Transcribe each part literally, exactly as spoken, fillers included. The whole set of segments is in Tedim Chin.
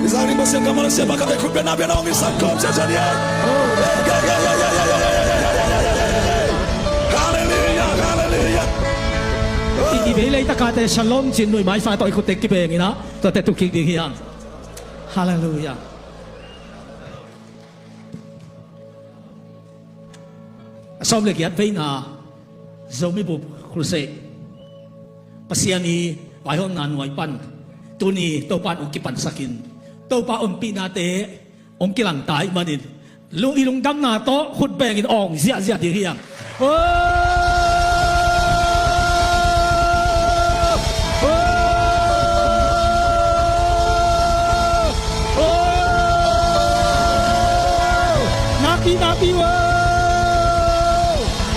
Zang ding Pasian kammal a siapa ka vei khut bengna bia na hong i sak khawm siasia ni. Hallelujah, hallelujah. I, i vei leitakate shalom cin nuih maifa tawh i khutte kibeng inah tuate tuk kik ding hiam? Hallelujah. A sawm le giat veina Zomi Bup Crusade Pasian i vaihawmna nuai pan tuni Topa in hong kipansakin Topa ompihnate hong kilangta ih manin lung i lungdamna tawh khut bengin awng ziahziah ding hiam? Oh! Oh! Oh! Nakpi nakpi wo!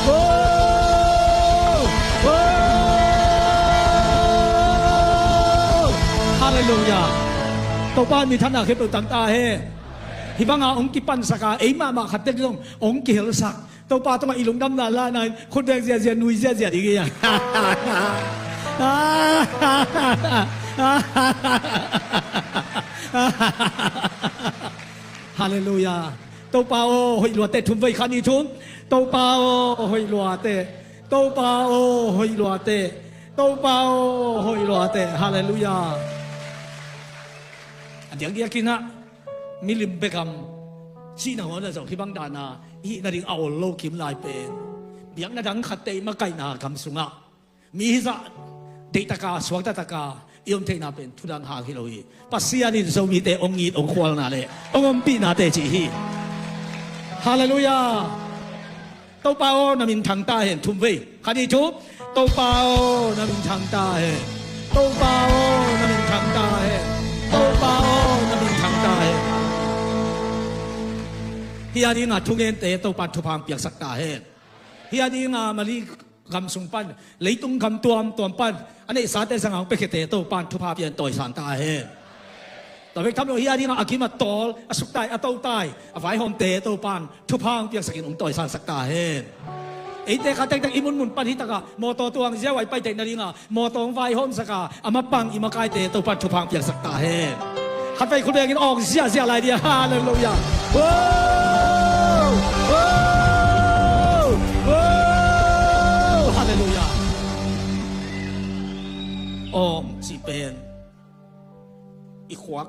Oh! Oh! Hallelujah. Topa in mi thanna khempeuh tang ta hen. Hih banga hong kipansak a ei mahmah khat tek zong hong kihelsak Topa tungah i lungdamna lahna in khut beng ziahziah nuih ziahziah ding hi hang. Hallelujah. Topa aw hoih luate thum vei khat ni thum. Topa aw hoih luate. Topa aw hoih luate. Topa aw hoih luate. Hallelujah. A diakdiakin ah milim bekam cihna hong a zong hih bang dana i hih nading a ol lo kim lai pen biakna dang khatte i makaihna gam sungah mi hizah deihtaka suaktataka i om theihna pen thudang hang hi lo hi. Pasian in Zomite hong it hong khualna le hong ompihna teci hi. Hallelujah. Topa aw na min thang ta hen. Thum vei. Khat ni thum. Topa aw na min thang ta hen. Topa aw na min thang ta hen. Topa aw na min thang ta hen. Hih a dinga thungente Topa in thupha hong piaksak ta hen. Hih a dinga Mali gam sung pan leitung gam tuamtuam pan a neihsate zanga hong piakhiate Topa in thupha pian tawisang ta hen. Tua bek tham lo hih a dinga a gim a tawl a suktai a totai a vaihawmte Topa in thupha hong piaksakin hong tawisangsak ta hen. Eite kha tektek i munmun pan hitakah mawtaw tuang ziau a i pai theih nadinga mawtaw hong vaihawmsaka a mapang i makaite Topa in thupha hong piaksak ta hen. Khat vei khut bengin awng ziahziah lai dia. Hallelujah. Oh! Oh! Oh! Hallelujah. Awng cih pen i khuak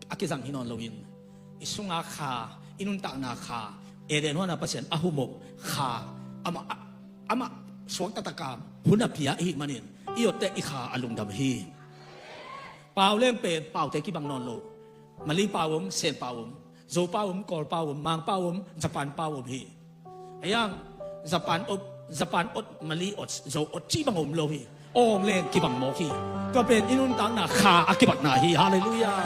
a kizang hi nawn loin i sunga kha, i nuntakna kha, Eden huana Pasian a humop kha, amah, amah suaktataka hun a pia i hih manin i otte i kha a lungdam hi. Pau leng pen paute kibang nawn lo. Mali pau om, Sen pau om, Zo pau om, Kawl pau om, Mang pau om, Japan pau om hi. Ayang Japan ot, Japan ot, Mali ot, Zo ot cih bang om lo hi. Awng leng kibang mawk hi. Tua pen i nuntakna kha a kibatna hi. Hallelujah.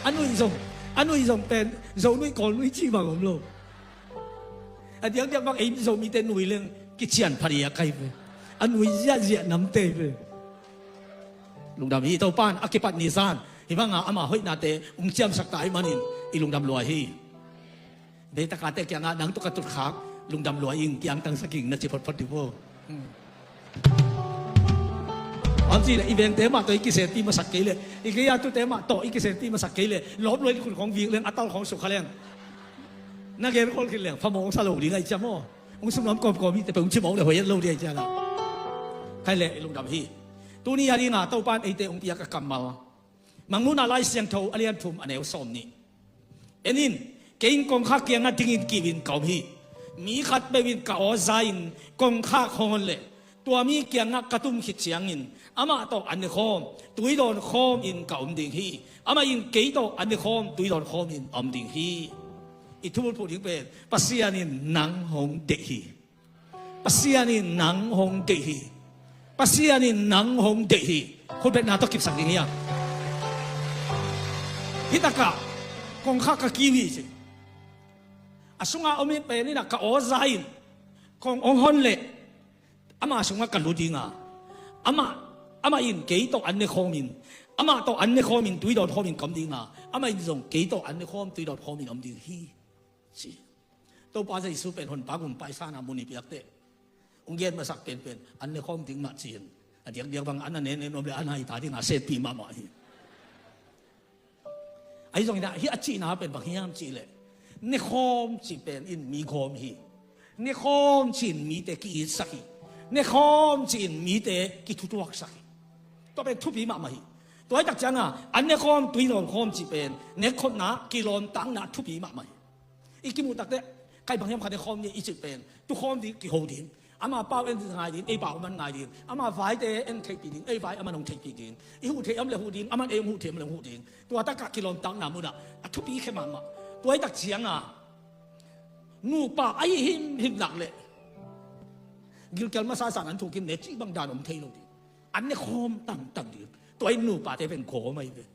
A nuih zong, a nuih zong pen Zo nuih Kawl nuih cih bang om lo. A diakdiak bang ei Zomite nuih leng kician phat hi a kai ve. A nuih ziahziah namte ve. Lungdam hi. Topa in a kipat ni zan hih banga ama hoihnate hong ciamsak ta ahih manin i lungdam lua hi. Deitakate kiangah nang tawh ka tutkhak lungdam lua ing, kiangtangsak ing na ci photphot dih vo. Amci le i vengte mah tawh i kisenpi masak kei le i gei a tute mah tawh i kisenpi masak kei le lawp lua i khut khawng vik leng a tal khawng sukha leng na gen khol khin leng phamawh hong sa lo ding ahi ciam aw. Hong sumlam kawmkawm hite pe hong cimawh le hoih et lo ding ahi ciam a. Khai le i lungdam hi. Tuni a dinga Topa in eite hong piak a kammal Mangmuhna Lai Siangtho a lian thum a neu sawm nih. En in, kei in kongkhak kiangah dingin kiu in ka om hi. Mi khat peuh in ka aw za-in kongkhak hong hon leh tua mi kiangah ka tum khit ciangin amah tawh an ne khawm, tui dawn khawmin ka om ding hi. Amah in kei tawh an ne khawm, tui dawn khawmin a om ding hi. I thubulphuh ding pen Pasian in nang hong deih hi. Pasian in nang hong deih hi. Pasian in nang hong deih hi. Khutbetna tawh kipsak ding hi a. Hitakah kongkhak ka kiu hi ci. A sunga om in pen in a ka aw za in kong hong hon leh ama sungah ka lut dinga. Amah, amah in kei tawh an ne khawmin, amah tawh an ne khawmin tui dawn khawmin ka om dinga. Amah in zong kei tawh an ne khawm tui dawn khawmin om ding hi. Ci. Topa Jesu pen honpa gumpa i sana mun i piakte hong gen masak penpen an ne khawm ding mah ci-in a diakdiak bang an a nen en om le an a i ta dinga setpi mahmah hi. Ahi zongin ah, hih a cihna pen bang hiam cih leh, nekhawm cih pen in mi gawm hi. Nekhawm cih in mite ki-itsak hi. Nekhawm cih in mite kithutuaksak hi. Tua pen thupi mahmah hi. Tua hi tak ciangin ah, an nekhawm, tui dawn khawm cih pen nekkhopna, kilawntakna thupi mahmah hi. I kimuh takteh, kei bang hiam khat nekhawm ni i cih pen, tukhawm ding, kiho ding. Ama pau en ngai ding, ei pau aman ngai ding. Ama vaite en theihpih ding, ei vai aman hong theihpih ding. I huh theih om leh huh ding, aman ei hong huh theih om leh huh ding. Tua takah kilawntakna munah a thupi khia mahmah. Tua hi tak ciangin ah, nupa ahi himhim nak leh, gilkial masa sang an thukin ne cih bang dan om thei lo ding. An nekhawm tangtang ding. Tua in nupate pen gawm ahi ve.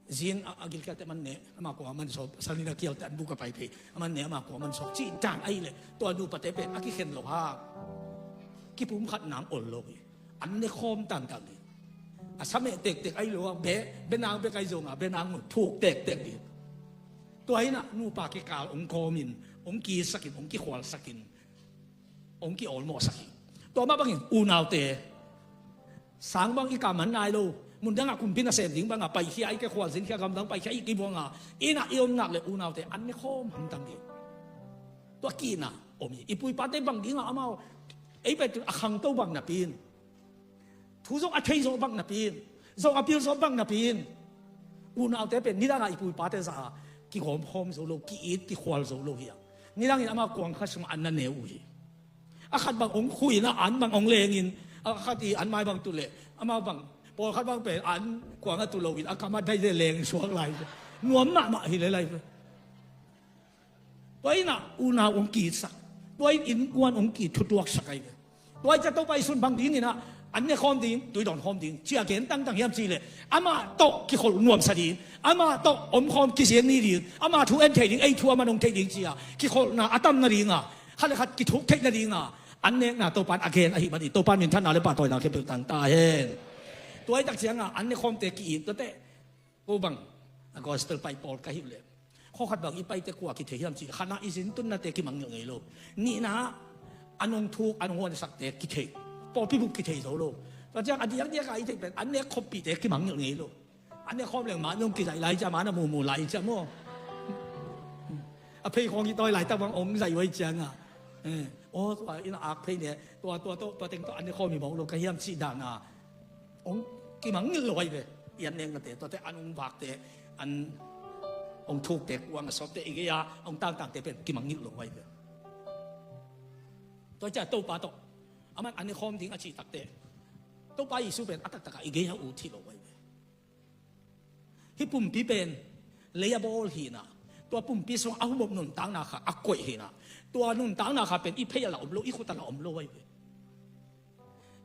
Zin a, a gilkialte aman ne, ama kua aman sawp, salin a kialte an buk a pai phei, aman ne, ama kua aman sawp, cih dan ahi leh, tua nupate pen a kikhen lo hang, kipumkhat nang ol lo hi. An nekhawm tangtang hi. A sa meh tektek ahi lo hang, be, benang bek ahi zongin ah, benang thuk tektek hi. Tua hi-in ah, nupa kikal hong gawmin, hong ki-itsakin, hong kikhualsakin, hong ki-awlmawhsak hi. Tua mah bangin unaute, sang bang i kam man nai lo, mundangah kumpi nasem ding bangah paikhia, i kikhualzin khia, gamdang paikhia, i kibuang a, inn ah i om nak leh unaute an nekhawm hamtang hi. Tua ki-itna om hi. I pu i pate bang dingah amau, ei pen a khangto bang napi-in, thu zong a thei zawh bang napi-in, zawh a pil zawh bang napi-in, unaute pen nidangah i pu i pate zah a kigawmkhawm zo lo, ki-it kikhual zo lo hi a, nidangin amau kuang khat sungah an na ne uh hi. A khat bang hong khuh in ah, an bang hong lengin, a khat i an mai bang tu leh, amau bang, pawlkhat bang pen an kuang a tu loin a kam a dai leh leng suak lai. Nuam mahmah hi leh lai. Tua in ah unau hong ki-itsak, tua in innkuan hong kithutuaksak ahi ve. Tua hi ciang Topa Jesuh in bang dingin ah an nekhawm ding, tui dawn khawm ding ci a gen tangtang hiam cih leh, amah tawh kikholh nuamsa ding, amah tawh omkhawm kizian ni ding, ama thu en thei ding, ei thu aman hong thei ding ci a kikholhna a tam nading a, khat le khat kithuk theih nading a an nekna Topa in a gen ahih manin Topa in minthanna le pahtawina khempeuh tang ta hen. Tua hi tak ciangin an nekhawmte ki-it, tuate, ko bang a gospel pai pawl ka hih uh leh, khua khat bang i paite kua kithei hiam cih, khatna i zin tunnate kimangngilh ngei lo. Nihna, an hong thuk, an hong huansakte kithei. Pawlpi bup kithei zo lo. Tua ciang a diakdiak a i theih pen an nek khoppihte kimangngilh ngei lo. An nek khawm leng mah nong kizaih lai ciang, mah na muhmuh lai ciang maw. A phei khawng i tawi laitak bang hong zaih uh ahih ciangin, eh, aw, tua in a ak phei ne, tua, tua, tua, tua teng tawh an nek khawm hi mawk lo ka hiam cih dan a hong kimangngilh lo ahi ve. I an neknate, tuate an hong vakte, an hong thukte, kuang a sawpte, i gei a hong tangtangte pen kimangngilh lo ahi ve. Tua ciang Topa tawh, aman an nek khawm ding a cih takteh, Topa Jesuh pen a taktak a i gei a ut hi lo ahi ve. Hih pumpi pen lei a bawl hi-in ah, tua pumpi sungah a humop nuntakna kha a koih hi-in ah, tua nuntakna kha pen i phei ah lah om lo, i khut ah lah om lo ahi ve.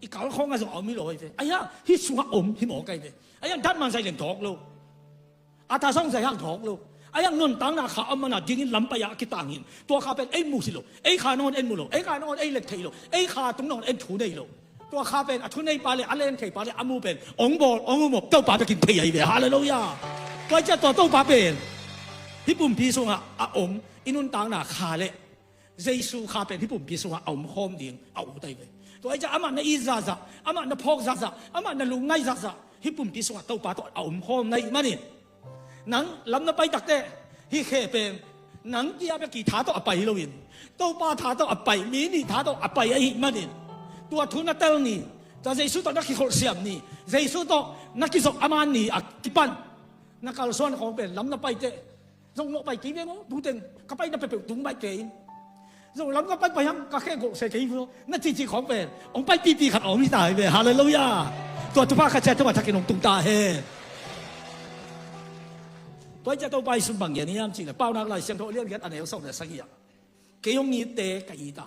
I kal khawng ah zong a om hi lo ahi ve. Ahi hang hih sungah om hi mawk ahi ve. Ahi hang datman zaih leng dawk lo. A ta zong zaih hang dawk lo. Ahi hang nuntakna kha a man a dingin lam pai ah a kitang hi-in, tua kha pen ei muh hi lo. Ei kha nangawn en mu lo. Ei kha nangawn ei let thei lo. Ei kha tung nangawn en thu nei lo. Tua kha pen a thuneipa le a lentheipa le a mu pen hong bawl, hong humop Topa bekin thei ahi ve. Halleluiah. Tua hi ciang tua Topa pen hih pumpi sungah a om i nuntakna kha le Jesu kha pen hih pumpi sungah a omkhawm ding a ut ahi ve. Tua hi ciang amah na it zahzah, amah na phawk zahzah, amah na lungngaih zahzah, hih pumpi sungah Topa tawh a omkhawm na hih manin, nang lam na pai takteh, hih khe pen nang kia bek i tha tawh a pai hi loin, Topa tha tawh a pai, mi nih tha tawh a pai ahih manin, tua thu na tel ni, tua Jesu tawh na kikholhsiam ni, Jesu tawh na kizop a man ni a kipan na kalsuan khawng pen lam na paiteh, zong nawh pai kei ve maw, tu teng ka paina peuhpeuh tung baih kei in, zong lam ka pai pai hang ka khe gawh se kei maw, na cihcih khawng pen hong pai pipi khat a om hi ta hi ve. Halleluiah. Tua thupha khat ciat Topa thakin hong tung ta hen. Tua hi ciang Topa Jesuh bang gen hiam cih leh, Paunak Lai Siangtho a lian giat a neu sawm le sagih ah, kei hong itte ka it a,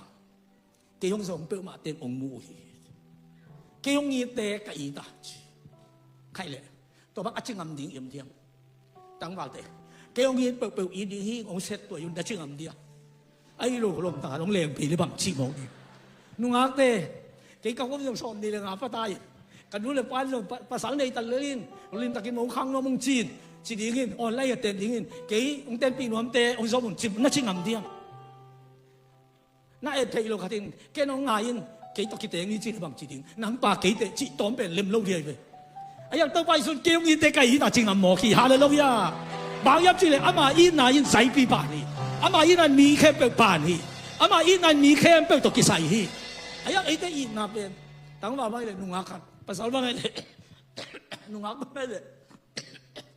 kei hong zawm peuhmah teng hong mu uh hi. Kei hong itte ka it a, ci. Khaih leh tua bang a ci ngam ding i om diam? Tangvalte, kei hong it peuhpeuh it ding hi, hong set tuah un, na ci ngam diam? Ahi lo lawmta hong leng phei le bang ci mawk ding? Nungakte, kei ka hong zong sawm ni le nga pha ta in, ka nu le pa in zong pa, pasal nei ta lel in, limtakin hong khang nuam hong ci in, ci dingin, online a ten dingin, kei hong tenpih nuamte hong zawm un, ci, na ci ngam diam? Na et theih lo khat in, ken hong ngai in, kei tawh kiteng ni ci le bang ci ding? Nang pa kei teh cih tawm pen lem lo ding ahi ve. A hiang Topa Jesuh in kei hong itte ka it a ci ngam mawk hi. Halleluiah. Bang hiam cih leh ama itna in zaipi pan hi. Ama itna in mi khempeuh pan hi. Ama itna in mi khempeuh tawh kisai hi. A hiang eite itna pen tangval bang hi leh nungak khat, pasal bang hi leh nungak bang hi leh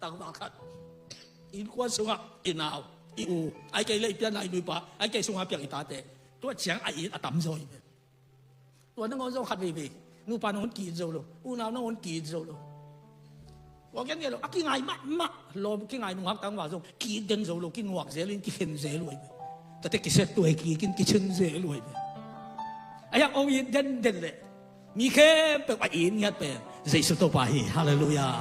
tangval khat, innkuan sungah i nau, i u, ahih kei leh i pianna i nupa, ahih kei sungah piang i tate, tua ciang a it a tamzaw hi. Tua nangawn zong khat veivei, nupa nangawn ki-it zo lo, unau nangawn ki-it zo lo. Tua kian nge lo, a kingai mahmah lawm, kingai nungak tangval zong ki-it den zo lo, kinuak zel in kikhen zel uh ahi ve. Tate kiset tuai kikin kichin zel uh ahi ve. A hiang hong it denden leh mi khempeuh a it ngiat pen Jesuh Topa hi. Halleluiah.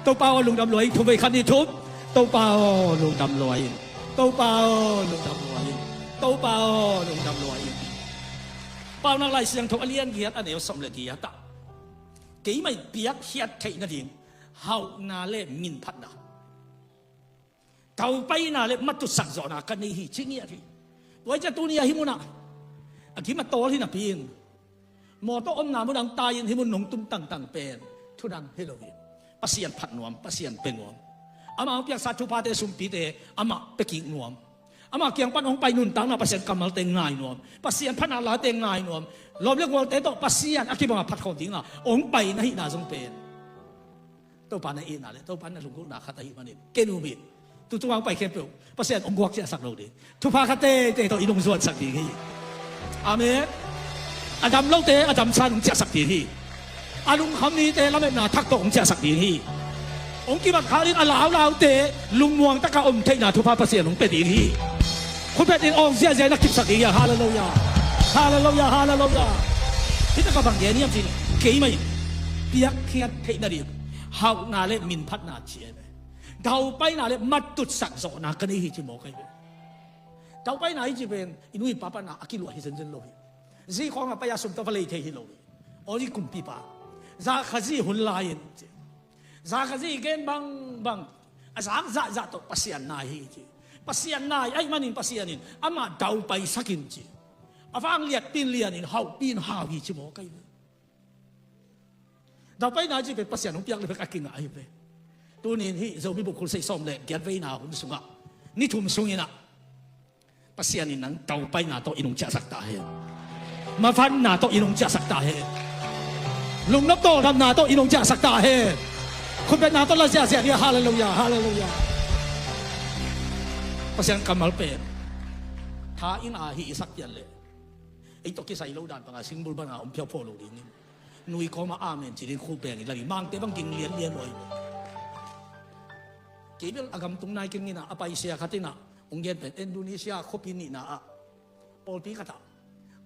Topa aw lungdam lua ing. Thum vei, khat, nih, thum. Topa aw lungdam lua ing. Topa aw lungdam lua ing. Topa aw lungdam lua ing. Paunak Lai Siangtho a lian giat a neu sawm le giat ah, keimah in piakkhiat theih nading hauhna le minphatna, daupaina le matutsak zawhna ka nei hi ci ngiat hi. Tua hi ciang tuni a hih munah a gim a tawl hi napi in, mawtaw omna mun ah hong tai in hih mun nong tung tangtang pen thudang hi lo hi. Pasian phat nuam, Pasian pia nuam. Amah hong piaksa thuphate, sumpite amah pia kik nuam. Amah kiang pan hong pai nuntakna, Pasian kammalte ngai nuam. Pasian phatna late ngai nuam. Lawm le gualte tawh Pasian a kibang a phat khawm dingin hong pai na hihna zong pen Topa na itna le Topa na lunggulhna khat ahih manin ken um hi. Tutung a hong pai khempeuh Pasian hong guak ciahsak lo ding. Thupha khat teitei tawh i lungzuansak ding hi. Amen. A dam lote a damsa in hong ciahsak ding hi. A lungkham mite lametna thak tawh hong ciahsak ding hi. Hong kibat khak ding a laulaute lungmuang taka om theihna thupha Pasian hong pia ding hi. Khutbet in awng ziahziah in a kipsak ding hi. Halleluiah. Halleluiah. Halleluiah. Hih takah bang gen hiam cih leh keimah in piakkhiat theih nading hauhna le minphatna ci ahi ve. Daupaina le matutsak zawhna ka nei hi ci mawk ahi ve. Daupaina i cih pen i nu i pa pan a kiluah hi zenzen lo hi. Zi khawng a pai a sum tawh va lei thei hi lo hi. Aw i kumpipa Zakhazi hun lai-in ci, Zakhazi gen bangbang a zak zahzah tawh Pasian nai hi ci. Pasian nai ahih manin Pasian in amah daupaisak in ci. A vangliatpi in lianin hauhpi in hau hi ci mawk ahi ve. Daupaina i cih pen Pasian hong piak le bek a kingah ahi ve. Tuni in hih Zomi Bukkul Sei sawm le giat veina hun sungah ni thum sungin ah Pasian in nang daupaina tawh in hong ciahsak ta hen. Mavanna tawh in hong ciahsak ta hen. Lungnop tawldamna tawh in hong ciahsak ta hen. Khutbetna tawh la ziahziah ni. Halleluiah. Halleluiah. Pasian kammal pen tha inn a hih i sak pian leh ei tawh kisai lo dan banga singbul banga om phiauphau lo dingin nui kawma amen ci ding, khuk beng i la ding, mangte bang ging lianlian uh ahi. Kei bel a gam tung nai keng in ah, a paisia khat in ah hong gen pen, Indonesia khuapi nihna ah pawlpi khat ah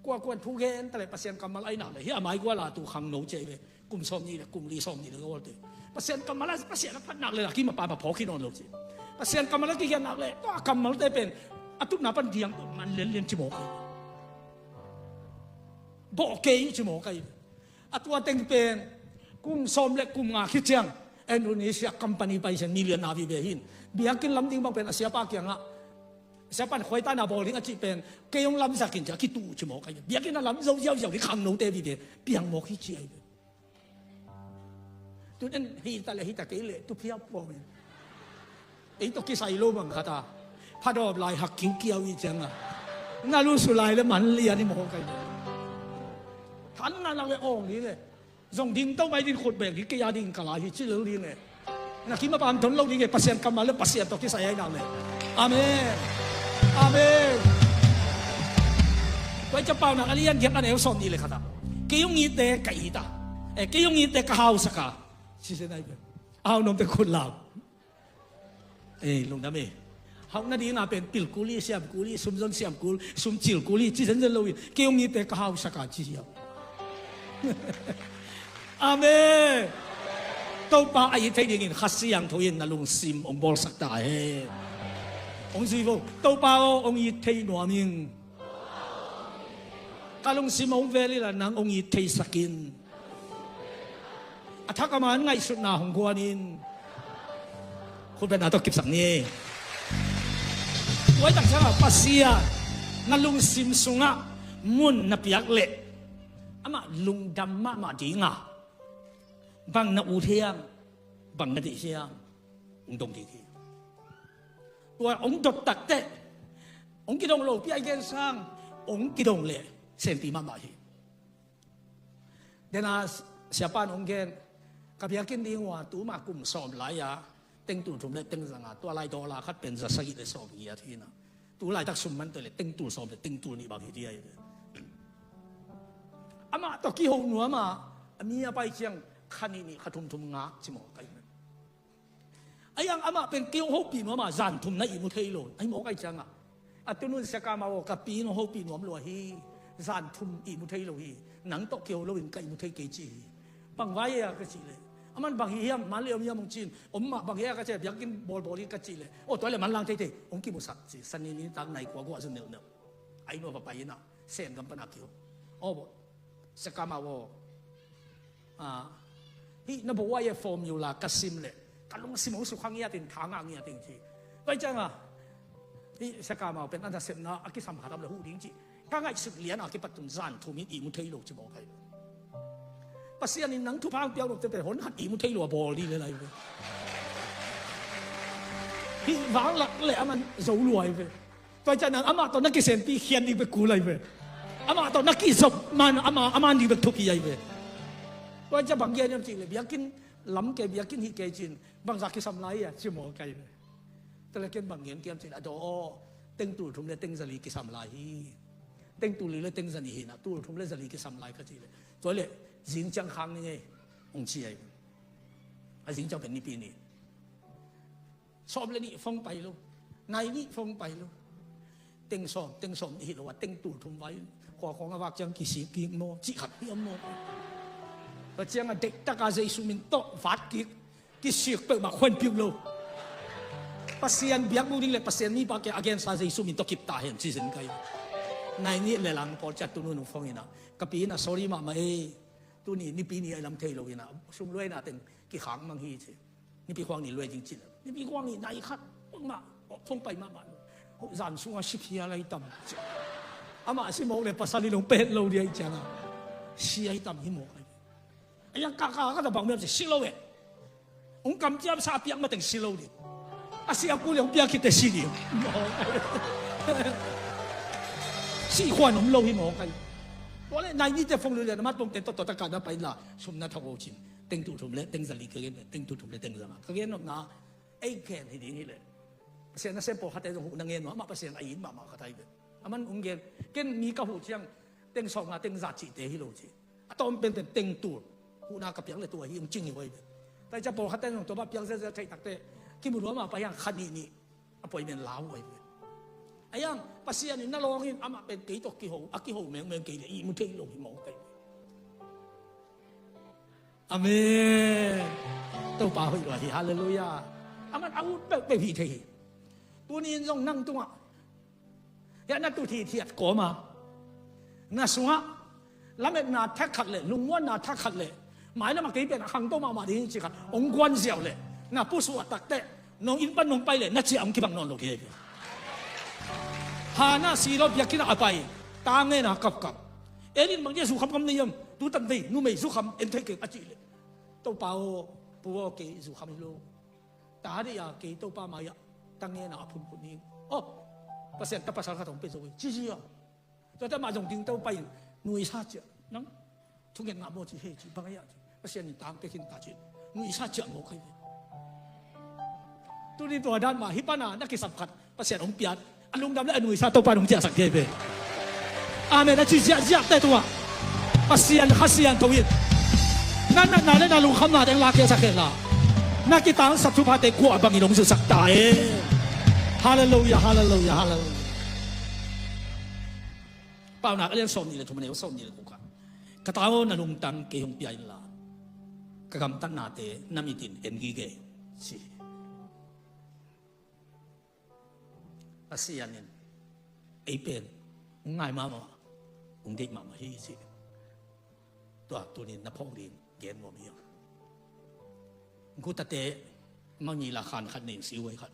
kuakuan thu gen ta leh Pasian kammal ahi nak leh hih a maigual a tu khangno ci ahi ve. Kum sawm nih le kum li sawm nih le ka gualte Pasian kammal a, Pasian a phat nak leh a kim a pam a phawk hi nawn lo ci. Pasian kammal a kikhiat nak leh tua a kammalte pen a tutna pan diang tawh man lianlian ci mawk ahi. Bawh kei ci mawk ahi. A tua teng pen kum sawm le kum nga khit ciang Indonesia company paisen million na vive hi in, biakinn lam ding bang pen a siapa kiangah, siapa in khuaitana bawl ding a cih pen kei hong lamzak in ci a kituh ci mawk ahi. Biakinn a lam zo ziauziau ding khangnote vive piang mawk hi ci ahi. Tun en hita le hita kei leh tu phiauphau in ei tawh kisai lo bang khat a phadawp lai hak kiukiau i ciang a na lusu lai le man lian i mawk ahi. Than na lak le awng hi le zong ding to mai din khut beng hi kei a ding ka lai hi ci lel ding e. Na kim a pam ton lo ding e, Pasian kammal le Pasian tawh kisai ahi nak le. Amen. Amen. Tua i ca Paunak a lian giat a neu sawm nih le khat ah kei hong itte ka it a, eh, kei hong itte ka hausak a ci zen ahi ve. A hau nuamte khut lau. Ei, lungdam e. Hauh nading a pen pil kul hi, siam kul hi, sum zon siam kul, sum cil kul hi ci zenzen lo hi. Kei hong itte ka hausak a ci hiam? Amen. Topa a it thei dingin Kha Siangtho in na lungsim hong bawlsak ta hen. Hong zui vo. Topa aw, hong it thei nuam ing. Ka lungsim hong vel inla nang hong it theisak in. A thak a man ngaihsutna hong guan in. Khutbetna tawh kipsak ni. Tua i tak ciangah Pasian na lungsim sungah mun na piak leh amah lungdam mahmah ding a, Bang na ut hiam? Bang na deih hiam? Hong dong kik hi. Tua hong dot takteh hong kidong lopi a i gen sang, hong kidong leh senpi mahmah hi. Dena siapa in hong gen, ka biakinn ding uh a tuma kum sawm lai-a tengtul thum le tengza nga, tua lai dollar khat pen za sagih le sawm giat hi na. Tu laitak sum man teh le tengtul sawm le tengtul nih bang hi dia hi. Amah tawh kiho nuam a, a mi a pai ciang kha nih nih kha thum thum ngak ci mawk ahi. Ahi zongin amah pen kei hong hopih nuam a, zan thum na ihmu thei lo ahi mawk ahi ciangin, a tunun siakam aw, ka pi in hong hopih nuam lua hi, zan thum ihmu thei lo hi, nang tawh kiho loin ka ihmu thei kei ci hi. Bang vai a ka cih leh, aman bang hi hiam, man le om hiam hong ci-in, om mah, bang hi a ka cih leh, biakinn bawlbawl hi ka cih leh, aw tua leh manlang theithei, hong kimusak ci, Sani nitak nai kua guah zun nelhnelh. A inn uah va pai in a, Sen gam pan a kiho. Aw baw, siakam aw, hih na bawl a formula ka sim leh ka lungsim hong sukha ngiat in, tha ngah ngiat in ci. Tua hi ciangin hih siakam aw pen a nasepna a kisam kha tam leh huh ding ci. Ka ngaihsut lian a kipat tun zan thum in ihmu thei lo ci mawk ahi. Pasian in nang thupha hong piak loh teh pen hon khat ihmu thei lo a bawl ding lel ahi ve. Hih vanglak leh aman zo lua ahi ve. Tua hi ciangin amah tawh na kisenpi khian ding bek kul ahi ve. Amah tawh na kizop man, amah, amah ding bek thupi ahi ve. Tua hi ciangin bang gen hiam cih leh, biakinn lam kei, biakinn hih kei ci-in, bangzah kisam lai a ci mawk ahi ve. Tua leh ken bang gen hiam cih leh, a daw aw, tengtul thum le tengza li kisam lai hi. Tengtul li le tengza nih hi na, tul thum le za li kisam lai ka cih leh, tua leh zing ciang khang ning ei, hong ci ahi ve. A zing ciang pen Nipi ni. Sawm le nih phone pai lo, nai nih phone pai lo. Teng sawm, teng sawm nih hi lo a, tengtul thum vai. Khua khawng a vak ciang kisik kik maw, cih khat hiam maw. Tua ciangin a deihtak a Jesu min tawh vat kik, kisik peuhmah khuan piuh lo. Pasian biak bu ding leh Pasian mipa kei a gensa Jesu min tawh kip ta hen ci zen ka hi. Nai nih le lang pawl ciang tunun hong phone in a, ka pi in a sorry mahmah ei, tuni Nipi ni a i lam thei lo in a, sum luaina teng kikhak mang hi ci. Nipi khuang ni luai ding cih leh, Nipi khuang ni nai khat mah, phone pai mahmah. Zan sungah si phial ahi tam. Amah si mawk leh pasal in hong pet lo ding ahi ciangin, si ahi tam hi mawk ahi. Ahi zongin ka, ka, ka ta bang miam si, si lo eh. Hong kamciam sa piak mateng si lo ding. A si a kul leh hong piak khit teh si ding. Si khuan om lo hi mawk ahi. Tua leh nai nih teh phone lua leh na mat pong teh tawh tawh ta ka na pai la, sum na thak o cin. Tengtul thum le tengza li ka gen, tengtul thum le tengza nga ka gen nopna, ei khen hi ding hi leh, Pasian nasem pawlkhatte zong huh na ngen uh a, amah Pasian a it mahmah khat ahi ve. Aman hong gen, ken mi ka huh ciang teng sawm nga tengza cihte hi lo ci. A tawm penpen tengtul huhna ka piak leh tua hi hong cing hi uh ahi ve. Tua hi ciang pawlkhatte zong tua mah piak zelzel theih takteh, kimu lua mah pai hiang kha nih nih a poi men lau uh ahi ve. Ahi zongin Pasian in na lawng in, amah pen kei tawh kiho, a kiho mengmeng kei leh ihmu thei lo hi mawk ahi ve. Amen. Topa hoih lua hi, halleluiah. Aman a ut peuhpeuh hih thei hi. Tuni in zong nang tungah, hiah na tut hithiat kawm a, na sungah lametna thak khat leh, lungmuanna thak khat leh, mailam ah kei pen a khangto mahmah ding hi ci khat hong guan ziau leh, na pusuah takteh, nong inn pan nong pai leh na ciah hong kibang nawn lo kei hi. Hannah Shiloh biakinn ah a pai, ta ngen a kapkap. Eli in bang dia zukham kham nei hiam? Tutan vei numei zukham en thei keng a cih leh, Topa aw, Pu aw, kei zukham hi lo. Ta deih a kei Topa mai-ah ta ngen a phunphun ning. Aw, Pasian ta pasal khat hong pia zo hi ci hi a. Tua teh amah zong ding to pai in, nuisa ciah, nang thungen ngah maw ci, hei ci, bang a hiah ci, Pasian in tang pia khin ta ci, nuisa ciah maw kai ve. Tuni tua dan mah hih pan a na kisap khat Pasian hong piat, a lungdam leh a nuisa Topa in hong ciahsak thei ve. Amen. A ci ziahziah teh tua Pasian Kha Siangtho in na natna leh na lungkhamna teng la khiasak hen la, na kitangsap thuphate kuah bangin hong zusak ta e. Halleluiah, halleluiah, halleluiah. Paunak a lian sawmnih leh thum, a neu sawmnih leh kua. Ka ta aw, na lungtang kei hong pia inla, ka gamtatnate na mit in en gige, ci. Pasian in ei pen hong ngai mahmah, hong deih mahmah hi, ci. Tua tunin na phawk ding gen nuam hi hang. Gutate mangila khan khat nei in, siuhai khat.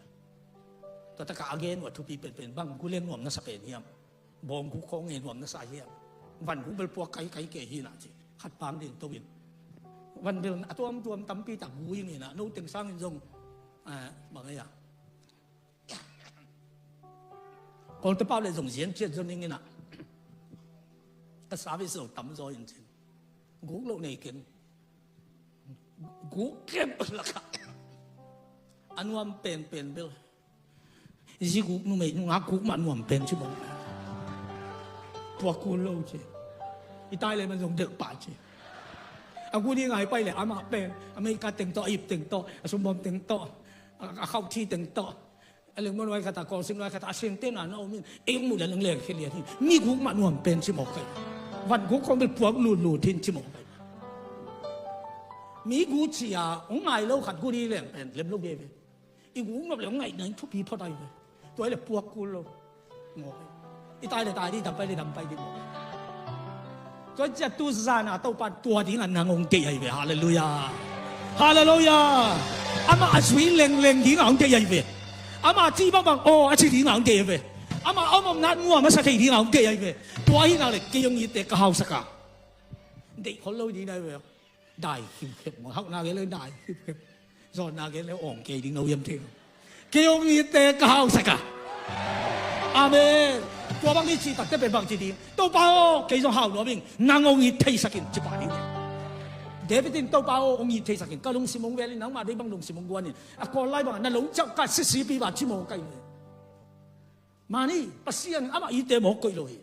Tua takah a gen uh a thupi penpen bang gu le nuam na sa pen hiam? Bawng gu khawng e nuam na sa hiam? Van gu bel puak kaikai kei hi na ci. Khat pang ding to in, Van bel a tuamtuam tampi tak gu ing in ah, no teng sangin zong, ah, bang ei ah, Kawlte pau le zong zian ciat zon ing in ah, ka service zong tam zaw in cin, guk loh nei keng. Guk kep lakah a nuam penpen bel, zi guk numei nungak guk mah nuam pen ci mawk. Puak kul lo ci. I tai le man zong delh pah ci. A gu ding a i pai le amah pen America teng tawh, a ip teng tawh, a sumbawm teng tawh, a, a khauh thi teng tawh, a lengmuan nuai khat ah, kawlsim nuai khat ah, a sente na na om in, ei hong muh le nang leng khia lian hi. Mi guk mah nuam pen ci mawk kei. Van guk khong bel puak lutlut hin ci mawk kei. Mi gu ci a hong ngai lo khat gu ding leng pen lem lo ve ve. I gu nop le hong ngaihna in thupi phot ahi ve. Tua hi le puak kul lo. Mawk hi. I tai le tai ding, dam pai le dam pai ding mawk hi. Tua ciang tu zan a Topa tua ding a nang hong deih ahi ve. Halleluiah. Halleluiah. Amah a zui lengleng ding a hong deih ahi ve. Amah ci bangbang aw a ci ding a hong deih ahi ve. Amah a om omna nuam a sa thei ding a hong deih ahi ve. Tua ahih nak le kei hong itte ka hausak a, deih khol lo ding ahi ve. Dai khimkhep maw, hauhna gen le dai khimkhep. Zawnna gen le awng kei ding no hiam thei. Kei hong itte ka hausak a. Amen. Tua bang i cih takteh pen bang ci ding? Topa aw, kei zong hau nuam ing, nang hong it theisak in ci pah ding. David in Topa aw hong it theisak in, ka lungsim hong vel in, nangmah deih bang lungsim hong guan in. A kawl lai bang a na lungciam ka sisipi ba ci mawk kei. Mani, Pasian amah itte mawk koih lo hi.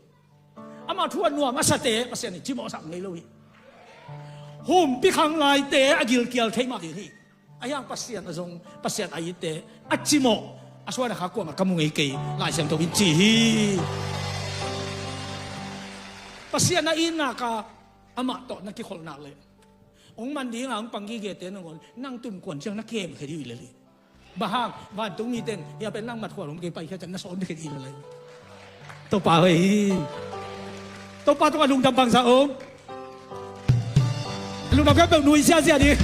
Amah thu a nuam a sate Pasian in cimawhsak ngei lo hi. Humpi khang laite a gilkial thei mah ding hi. A hiang Pasian a zong, Pasian a itte a cimawh a suan a kha kuamah ka mu ngei kei, Lai Siangtho in ci hi. Pasian a itna ka amah tawh na kikholh nak leh, hong man ding a hong pang gigete nangawn nang tun kuan ciang na kemkhia dih uh hi lel hi. Bang hang, vantung mite in, hia pen nang mat khual om kei, paikhia ciang na sawn khia dih hi lel hi. Topa hoih hi. Topa tungah lungdam bangzah om? Lungdam khempeuh nui ziahziah ding.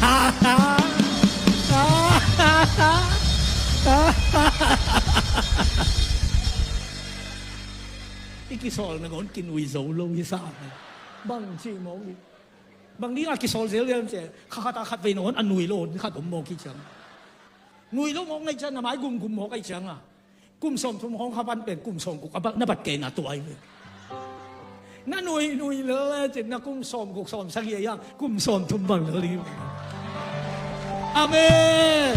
I kisawl nangawn kinui zo lo hi sa. Bang ci mawk hi. Bang ding a kisawl zel zel cia, kha khat a khat vei nangawn a nui lo khat om mawk hi ciang. Nui lo mawk ngai ciang, na mai gumgum mawk ahi ciang a, kum sawmthum hong kha pan pen kum sawmguk a bat, na bat kei na tua ahi ve. Na nui nui lel le cin na kum sawmguk sawmsagih a, kum sawmthum bang lel hi. Amen.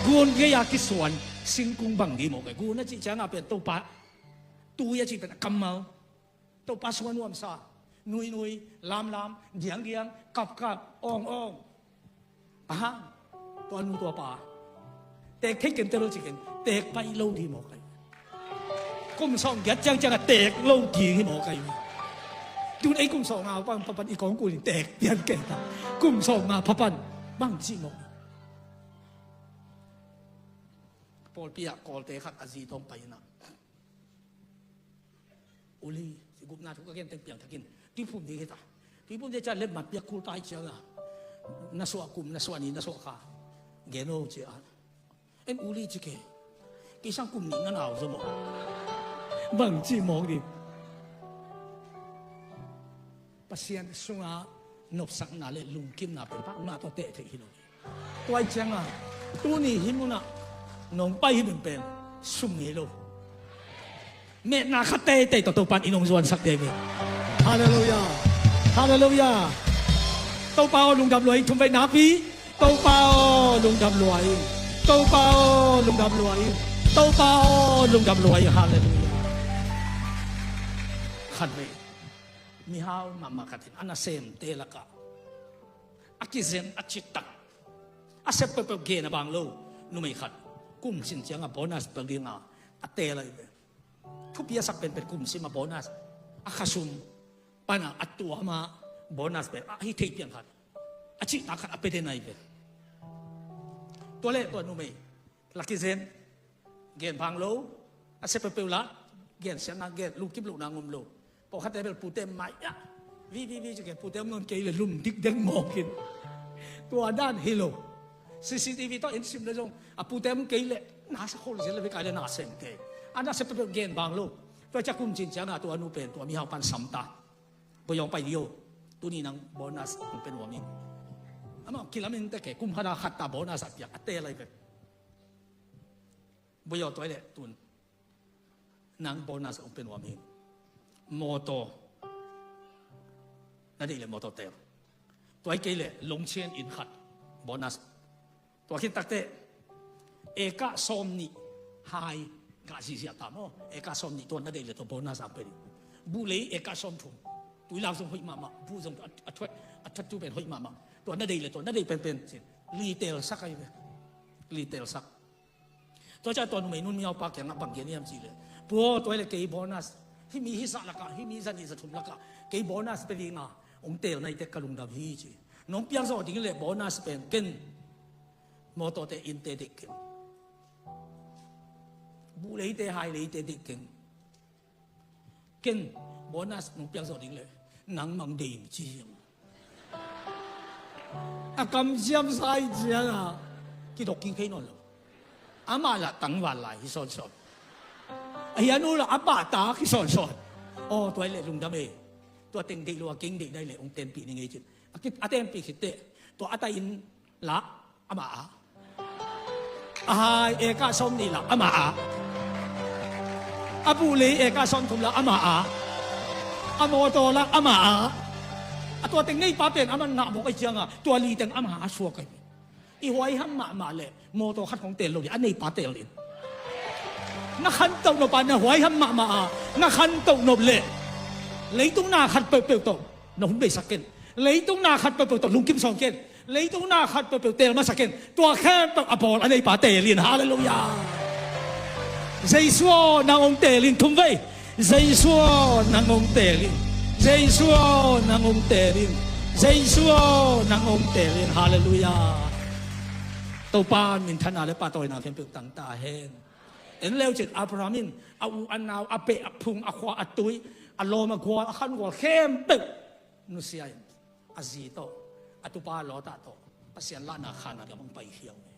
Gun gei a kisuan singkung bang ding mawk ahi. Gun a cih ciang a pen Topa, tui a cih pen a kammal. Topa sung a nuamsa, nuinui, lamlam, diangdiang, kapkap, awngawng. Aha, tua nu tua pa, teek thei kei te lo ci kei, teek pai lo ding hi mawk ahi. Kum sawmgiat ciangciang a teek lo ding hi mawk ahi. Tun ei kum sawmnga pan, pan, pan i kawng kul in teek pian kei ta. Kum sawmnga pha pan bang ci mawk. Pawlpi ah Kawlte khat a zi tawm pai in ah, Uli, ci gupna thu ka gen teng piangthakin tuiphum ding hi ta. Tuiphum ding ciang lemmat piak kul ta hi ciang a, na suah kum, na suah ni, na suah kha gen o ci a. En Uli ci kei, kei sang kum nih na nau zaw maw? Bang ci mawk ding? Pasian sunga nopsakna le lungkimna pen pakna tawh teh theih hi lo. Tua hi cianga, tuni hih munah nong pai hih mun pen sum ngei lo. Metna kha teitei tawh Topa'n i nong zuansak ding hi. Halleluiah. Halleluiah. Topa aw lungdam lua ing, thum vei nakpi. Topa aw lungdam lua ing. Topa aw lungdam lua ing. Topa aw lungdam lua ing. Halleluiah. Khat vei, mihau mahmah khat in a nasemte lakah a kizen a citak, a sep peuhpeuh gen a bang lo numei khat, kum cin cianga bonus pel dinga a teel ahi ve. Thupi a sak penpen kum sim a bonus, a khasum pana a tuam a bonus pen a hi thei piang khat, a cihtak khat a pia den ahi ve. Tua leh tua numei la kizen, gen bang lo, a sep peuhpeuh la, gen siatna gen, lungkim lohna ngom lo. Pawlkhatte bel pute mai ah, vi vi vi ci gen, pute om nawn kei leh lum dikdek mawk in. Tua dan hi lo. C C T V tawh in sim leh zong a pute om kei leh na sa khol zel leh vei kai leh na sem kei. A na sep peuhpeuh gen bang lo. Tua ciang kum cin cianga tua nu pen tua mihau pan sam ta. Boyong pai dih o. Tuni nang bonus hong pia nuam ing. Amah kilamen teh kei, kum khat a khat ta bonus a piak a teel lai ve. Bui aw, tua hi leh tun nang bonus hong pia nuam hi. Mawtaw, na deih leh mawtaw teel. Tua hi kei leh lungchian inn khat bonus. Tua khit takteh eka sawm nih hai gah ziahziah ta maw. Eka sawm nih, tua na deih leh tua bonus hong pia ding. Buhlei eka sawm thum. Tuilak zong hoih mahmah, buh zong a, a thuat, a thuattu pen hoih mahmah. Tua na deih leh tua na deih penpen cin li teelsak ahi ve. Li teelsak. Tua ciang tua numei nunmiau pa kiangah bang gen hiam cih leh, Pu aw, tua hi leh kei bonus, hih mi hih zah lakah, hih mi za nih za thum lakah kei bonus pia ding a hong teel nai teh ka lungdam hi, ci. Nong piak zawh ding leh bonus pen ken mawtawte innte deih keng, buhleite haileite deih keng. Ken bonus nong piak zawh ding leh nangmah hong deih ing, ci hiam. A kamciam sa ih ciangah kidok kik thei nawn lo. Amah lah tangval lai hi sawnsawn. A hian uh lah a pahtak hi sawnsawn. Aw, tua hi leh lungdam e. Tua teng deih lo a keng deih nai leh hong tenpih ning ei, cin. A ki, a tenpih khit teh tua a tai inn lah amah a, a hai eka sawm nih lah amah a, a buhlei eka sawm thum lah amah a, a mawtaw lah amah a. A tua teng neipa pen a man ngah mawk aih ciangah tua li teng amah a suak aih. I huaiham mahmah leh mawtaw khat hong teel lo ding, a neipa teel in. Na khantoh nop a na huaiham mahmah a, na khantoh nop leh leitung na khat peuhpeuh tawh na hun beisak ken. Leitung na khat peuhpeuh tawh lungkim sawn ken. Leitung na khat peuhpeuh teel masa ken. Tua khempeuh a bawl a neipa teel in. Halleluiah. Jesu aw, nang hong teel in, thum vei. Jesu aw, nang hong teel in. Jesu aw, nang hong teel in. Jesu aw, nang hong teel in. Halleluiah. Topa minthanna leh pahtawina khempeuh tang ta hen. En leu cin Abraham in a u a nau, a beh a phung, a khua a tui, a lawm a gual, a khan gual khempeuh nusia in, a zi tawh, a tupa Lota tawh Pasian lahna Kanaan gam hong paikhia uh hi.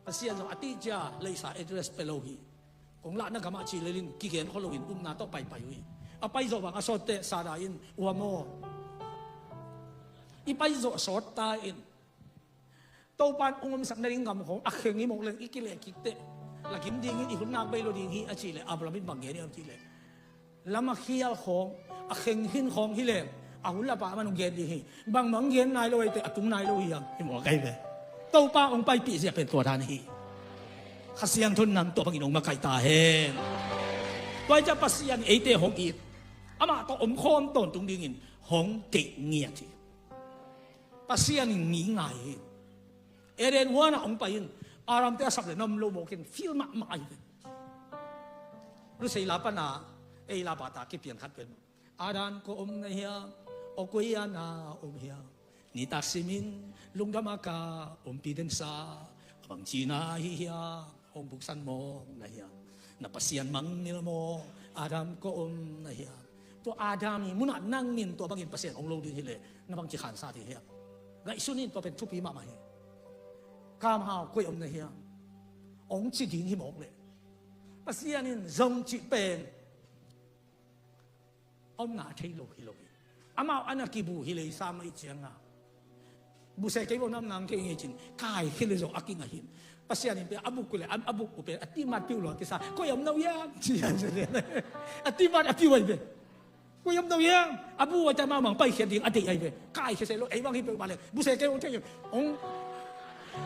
Pasian zong a tihcia leisa address pia lo hi. Kong lahna gamah ci lel in kigen khol loin upna tawh paipai uh hi. A paizawh bang a sawt teh Sara in, "Ua maw, i paizawh sawt ta in. Topa in hong omsak nading gam khawng a kheng hi mawk leng i kileh kik teh, la kim ding in i hun nak bei lo ding hi," a cih leh Abraham in bang gen hiam cih leh, lam a khial khawng a kheng khin khawng hi leng a hun lapa a man hong gen ding hi. Bangmah hong gen nai lo aih teh a tung nai lo hi hang, hi mawk aih ve. Topa hong paipih zia pen tua dan hi. Kha Siangtho in nang tua bangin hong makaih ta hen. Tua hi ciah Pasian in eite hong it, amah tawh omkhawm tawntung dingin hong deih ngiat hi. Pasian in ngi ngai hi. Eden huan ah hong pai in, Adam te a sap leh na om lo mawk in, feel mahmah ahi ve. Lusei la pan a, ei la pa ta kipian khat pen, "Adam, kua om na hiam? Aw, koi a na om hiam? Nitak simin lungdam a ka ompih den sa, a bangci na hi hiam? Hong buksan mawk na hiam? Na Pasian mangngilh mawk, Adam, kua om na hiam?" Tua Adam ii munah nang min tua bangin Pasian hong lo ding hi leh na bangci khansa ding hiam? Ngaihsun in, tua pen thupi mahmah hi. "Kamhau, koi om na hiam?" hong ci ding hi mawk leh, Pasian in zong cih pen a om ngah thei lo hi lo hi. Amau a na kibu hi lei sa mah ih ciangah, "Buhse kei bawh na om nang kei ngei," cin kaikhia leh zong a kingah hi. Pasian in pen a buk uh leh a, a buk uh pen a timat piu lua kisa, "Koi om na uh hiam?" ci a, a timat a piu ahi ve. "Koi om na uh hiam?" A bu uh a ta mahmah paikhiat ding a deih ahi ve. Kaikhia se lo, ei bang hi peuhmah leh buhse kei bawh thei, hong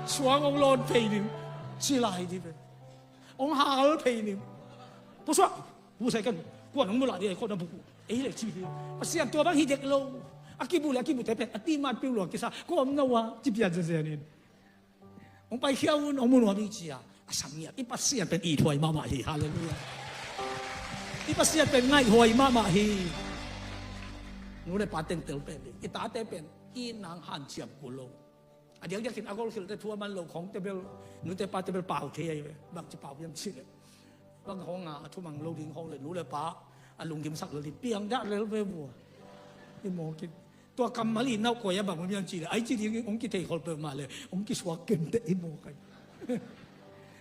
suang hong lawn phei ding ci lai ding ve. Hong hal phei ding. Pusuak, buhse ken, kuan hong mulah ding, kua na buk uh. Ei leh ci hi. Pasian tua bang hi dek lo. A kibu leh a kibute pen a timat piu lua kisa, "Koi om na uh hiam?" ci pian zenzen in. Hong paikhia un, hong mu nuam ing ci a, a sam ngiat. I Pasian pen ithuai mahmah hi. Halleluiah. I Pasian pen ngaihhuai mahmah hi. Nu leh pa teng tel pen ding. I tate pen i nang hanciam kul lo. A diakdiakin a golkhilte thu a man lo khawngte bel, nute pate bel pau thei ahi ve. Bangci pau hiam cih leh, bang khawng a, a thumang lo ding khawng leh nu leh pa a lunggimsak lel ding, piangdah lel ve vua. I mawk in. Tua kammal i nauh koi a bang om hiam cih leh, ai ci ding hong kitheikhol peuhmah leh hong kisuak kenteh i mawk ahi.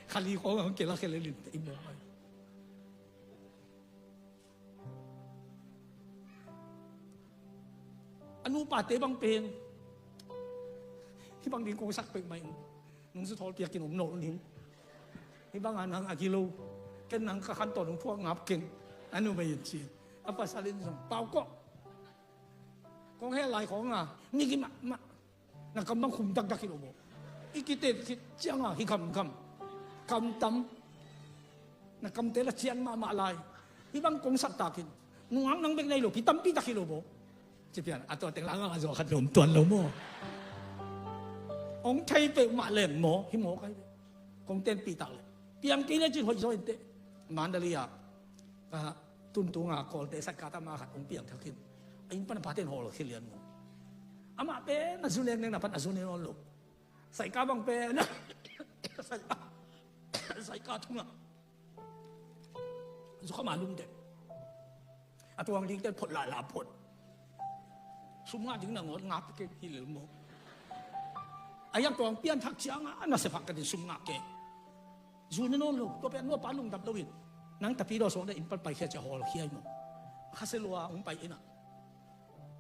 Khali khawng a hong kilakhia lel inteh i mawk ahi. A nupate bang pen Hih bang ding kong sak peuhmah in, nungzu thawl piakin hong nolh ning. Hih bangah nang a gilo, ken nang ka khantawn hong phuak ngap keng, a numei in ci. A pasal in zong, Pau kawh, kong heh lai khawng a, migi mahmah. Na kam bang khum dakdak hi lo maw? I kitet khit ciangah hi gamgam, kam tam. Na kamte la cian mahmah lai. Hih bang kong sak takin, nungak nang bek na hi lo, kitampi tak hi lo maw? Ci pian a, tua teng la a ngah a zuak khat lom tuan lo maw? Hong thei peuhmah leng maw, hi maw kai ve. Kong tenpih tak leh, piang kei le cin hoih zaw inteh. Mandalay ah, ah, tuntunga Kawlte saikatama khat hong piang thakin, a inn pan a pate in hawlkhia lian maw. Amah pen a zu nengneng na pan a zu ne nawn lo. Saika bang pen saika, saika thungah zu kha ma lum dek. A tuang dingte phot lala phot. Sum ngah ding nangawn ngah kei hi lel maw? A hiang tuang pianthak ciangah a nasep hak ka din sum ngah kei. Zu ne nawn lo, tua pen nuapa lungdam lo in. Nang tapi daw suak deh, inn pan paikhia cia hawlkhia hi maw? Khasia lua hong pai inn ah,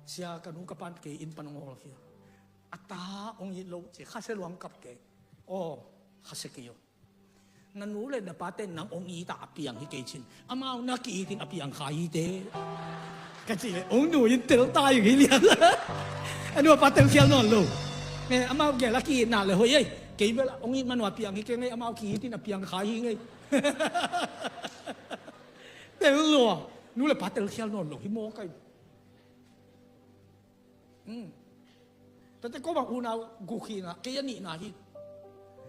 sia, ka nu ka pan kei inn pan hong hawlkhia. A ta hong it lo ci, khasia lua hong kap kei. Aw, khasia kei aw. Na nu le na pate nang hong it a piang hi kei cin, amau na ki-it in a piang kha hi te, ka ci leh, hong nu in tel ta ing hi lian. A nu a pa telkhial nawn lo. Amau gel a ki-itna le hoih ei. Kei bel hong it man uh a piang hi kei ngei, amau ki-it in a piang kha hi ngei. Tel lua. Nu le pa telkhial nawn lo hi maw kai. Hmm. Tate ko bang unau guk hi na, kei a nihna hi.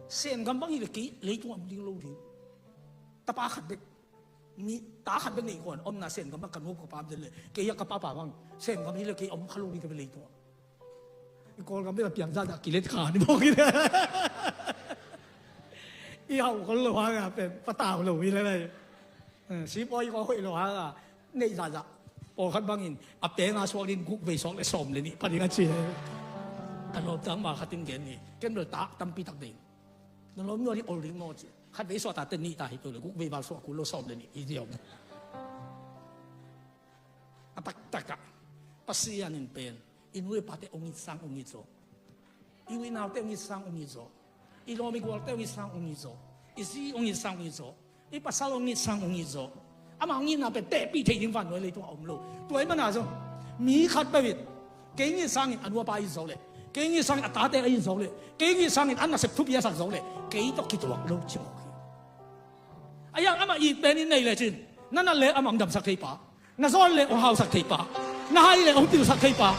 Sengam bang hi le kei leitung a om ding lo ding. Tapa khat bek. Mi ta khat bek nei kuan omna Sengam bang ka nu ka pa om den le, kei a ka papa bang Sengam hi le kei om kha lo ding ka bek leitung a. I Kawlgam bek a piang zahzah kilet kha ni bawk hi le. I hauh khol lo hang a pen patau lo hi le lai. Eh, sipawi ko hoih lo hang a neih zahzah. Pawlkhat bangin a penga suak ding guk vei suak le sawm le nih pha ding a ci. Ka lawmtang ma khat in gen ni. Ken bel tak tampi tak ding. Na lawm nuam ding ol ding maw ci. Khat vei suak ta ten nih ta hi peuh le guk vei val suak kul lo sawm le nih hi ziau. A taktak ah Pasian in pen i nu i pate hong it sang hong it zaw. I u i naute hong it sang hong it zaw. I lawm i gualte hong it sang hong it zaw. I zi hong it sang hong it zaw. I pasal hong it sang hong it zaw. Amah hong itna pen tehpih thei ding vannuai leitung a om lo. Tua ahih manin zong mi khat peuh in kei hong it sangin a nu a pa a it zo leh, kei hong it sangin a tate a it zo leh, kei hong it sangin a nasep thupi a sak zo leh, kei tawh kituak lo ci mawk hi. A hiang amah it pen in nei lecin, na nat le amah hong damsak thei pa. Na zawn le hong hausak thei pa. Na hai le hong pilsak thei pa.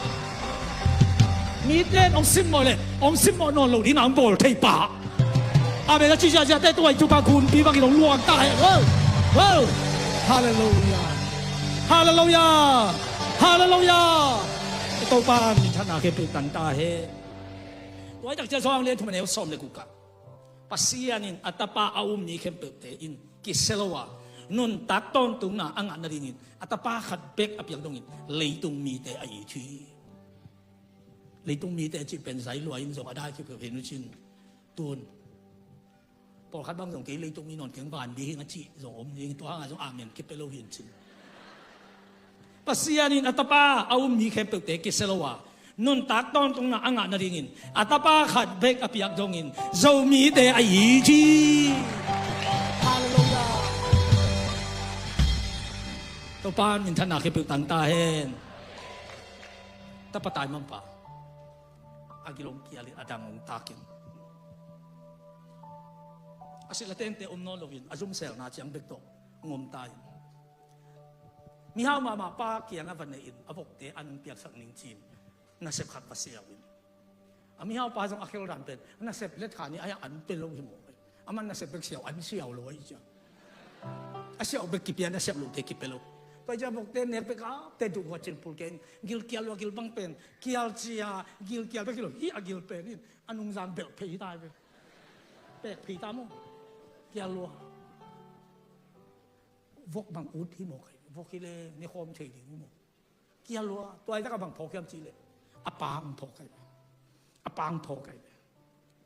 Mite in hong simmawh le hong simmawh nawn lo ding na hong bawl thei pa. Amen a ci ziahziahte tua i tupa gunpi bangin hong luang ta hen. Wow! Wow! Halleluiah! Halleluiah! Halleluiah! Topa minthanna khempeuh tang ta hen. Tua i takciang Johan lian thum a neu sawm le guk ah Pasian in a tapa a um mi khempeuhte in kisia lo a, nuntak tawntungna a ngah nadingin a tapa khat bek a piak dongin leitung mite a it hi. Leitung mite cih pen zai lua in zong a dai khempeuh hi nu cin. Tun pawlkhat bang zong kei leitung mi nawn keng, van mi hi ing a cih zong om ding, tua hangah zong amen kipia lo hi in cin. Pasian in a tapa a um mi khempeuhte kisia lo a, nuntak tawntungna a ngah nadingin a tapa khat bek a piak dongin Zomite a it hi. Halleluiah. Topa minthanna khempeuh tang ta hen. Tapa taimangpa a gilong kialin a dang hong takin, a sila tengte om nawn loin a zumselna ciang bek tawh hong om ta in, mihau mahmah pa kiangah va nehin a vokte an hong piaksak ning ci-in nasep khat va siau in, a mihau pa zong a kheldan pen a nasep let kha ni a hiang an pe lo hi maw? Aman nasep bek siau, an siau lo ahi ciang. A siau bek kipia, a siau lote kipia lo. Tua hi ciang vokte nek bek a te duh hua cin pulke in gil kial lua, gil bang pen kial cia, gil kial bek hi lo hi a gil pen in a nungzang belh phei hi ta hi ve. Pek phei ta maw? Kial lua. Vok bang ut hi maw kai? Vok hi le ne khawm thei ding hi maw? Kial lua. Tua hi takah bang phawk hiam cih leh a pa hong phawk kai ve. A pa hong phawk kai ve.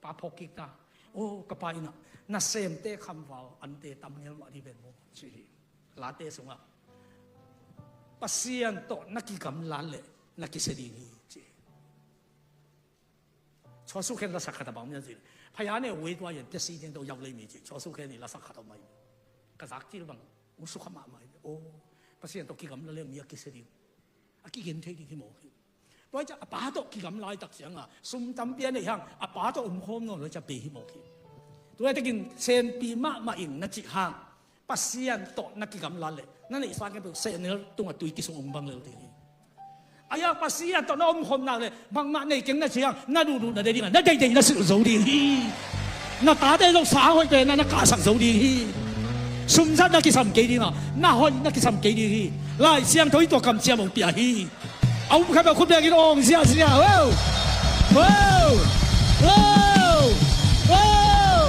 Pa phawk kik ta. O ka pa in ah nasemte khamval ante tam ngel mah dih ven maw ci hi. Late sungah Pasian tawh na kigamlat leh na kisia ding hi ci hi. Chua Suu Kyi in lasak khat a bang mi a ci. Phaya ne wei tua yan te si ding to yau lei mi ci. Chua Suu Kyi in lasak khat a mai. Ka zak cil bang. Hong sukha mahmah hi. Aw, Pasian tawh kigamla le mi a kisia ding, a kigen thei ding hi mawk hi. Tua hi ciah a pa tawh kigamla laitak cianga sum tampi a neih hang a pa tawh omkhawm nawn lo hi ciah bei hi mawk hi. Tua hi takin senpi mahmah in na cih hang Pasian tawh na kigamla le na neihsa khempeuh sehnel tungah tui kisung hong bang lel ding hi. Ahi hang Pasian tawh na omkhawm nak le bangmah nei keng na cih hang na duhduh na deih dingah na deihdeih na silh zo ding hi. Na tate zong sa hoih pen na na kahsak zo ding hi. Sumzat na kisam kei dingah na hoih na kisam kei ding hi. Lai Siangtho hi tua kamciam hong pia hi. A um khat bek khut biakin awng ziahziah. Wow! Wow! Wow! Wow!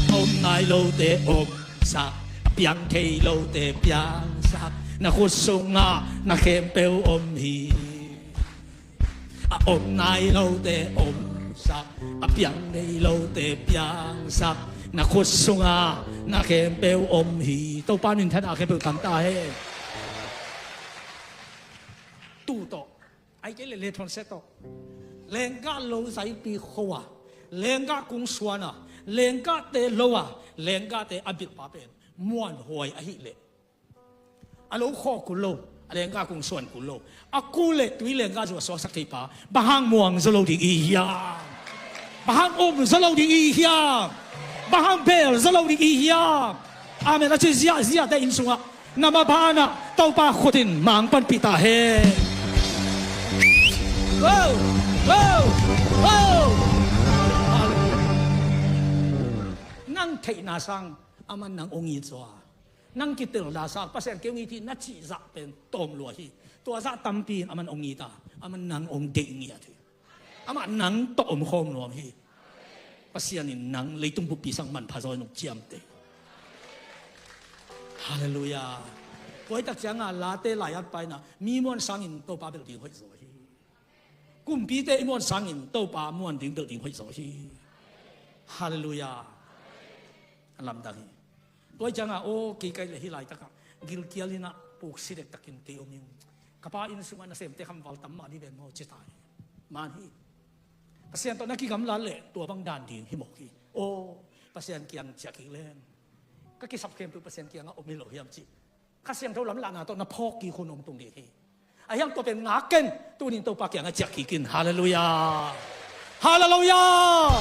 A om nai lote om sak, a piang thei lote piangsak, na khut sungah na khempeuh om hi. A om nai lote omsak, a piang thei lote piangsak, na khut sungah na khempeuh om hi. Topa minthanna khempeuh tang ta hen. Tu tawh, ai kei le le thon se tawh, lenggah lo zaipi kho a, lenggah kung suan a, lenggahte lo a, lenggahte a bilhpa pen muanhuai ahih leh a lo khaw kul lo, a lenggah kung suan kul lo, a kul le tui lenggah zu a suaksak theipa bang hang muang zaw lo ding i hiam? Bang hang um zaw lo ding i hiam? Bang hang bel zaw lo ding i hiam? Amen a ci ziahziahte inn sungah na mabanah Topa khut in mang panpih ta hen. Wow! Wow! Wow! Nang theihna sang aman nang hong it zaw a, nang kitelna sang Pasian kei hong it hi na cih zah pen tawm lua hi. Tua zah tampi in aman hong it a, aman nang hong deih ngiat hi. Amah nang tawh omkhawm nuam hi. Pasian in nang leitung buppi sang manpha zaw in hong ciamteh. Halleluiah. Tua hi tak cianga Late lai-at pa inah mi muan sangin Topa belh ding hoih zaw hi. Kumpite i muan sangin Topa muan ding belh ding hoih zaw hi. Halleluiah. A lamdang hi. Tua hi cianga aw kei kai le hih laitakah gilkial inah puksi dektakin kei om ing. Ka pa inn sungah nasemte khamval tam mah dih ven maw ci ta hi. Man hi. Pasian tawh na kigamla leh tua bang dan ding hi mawk hi. Aw, Pasian kiang ciah kik leng ka kisap khempeuh Pasian kiangah om hi lo hiam cih Kha Siangtho lamlahna tawh na phawk kik hun hong tung ding hi. Ahi hang tua pen ngak ken, tunin Topa kiangah ciah kik in. Halleluiah. Halleluiah.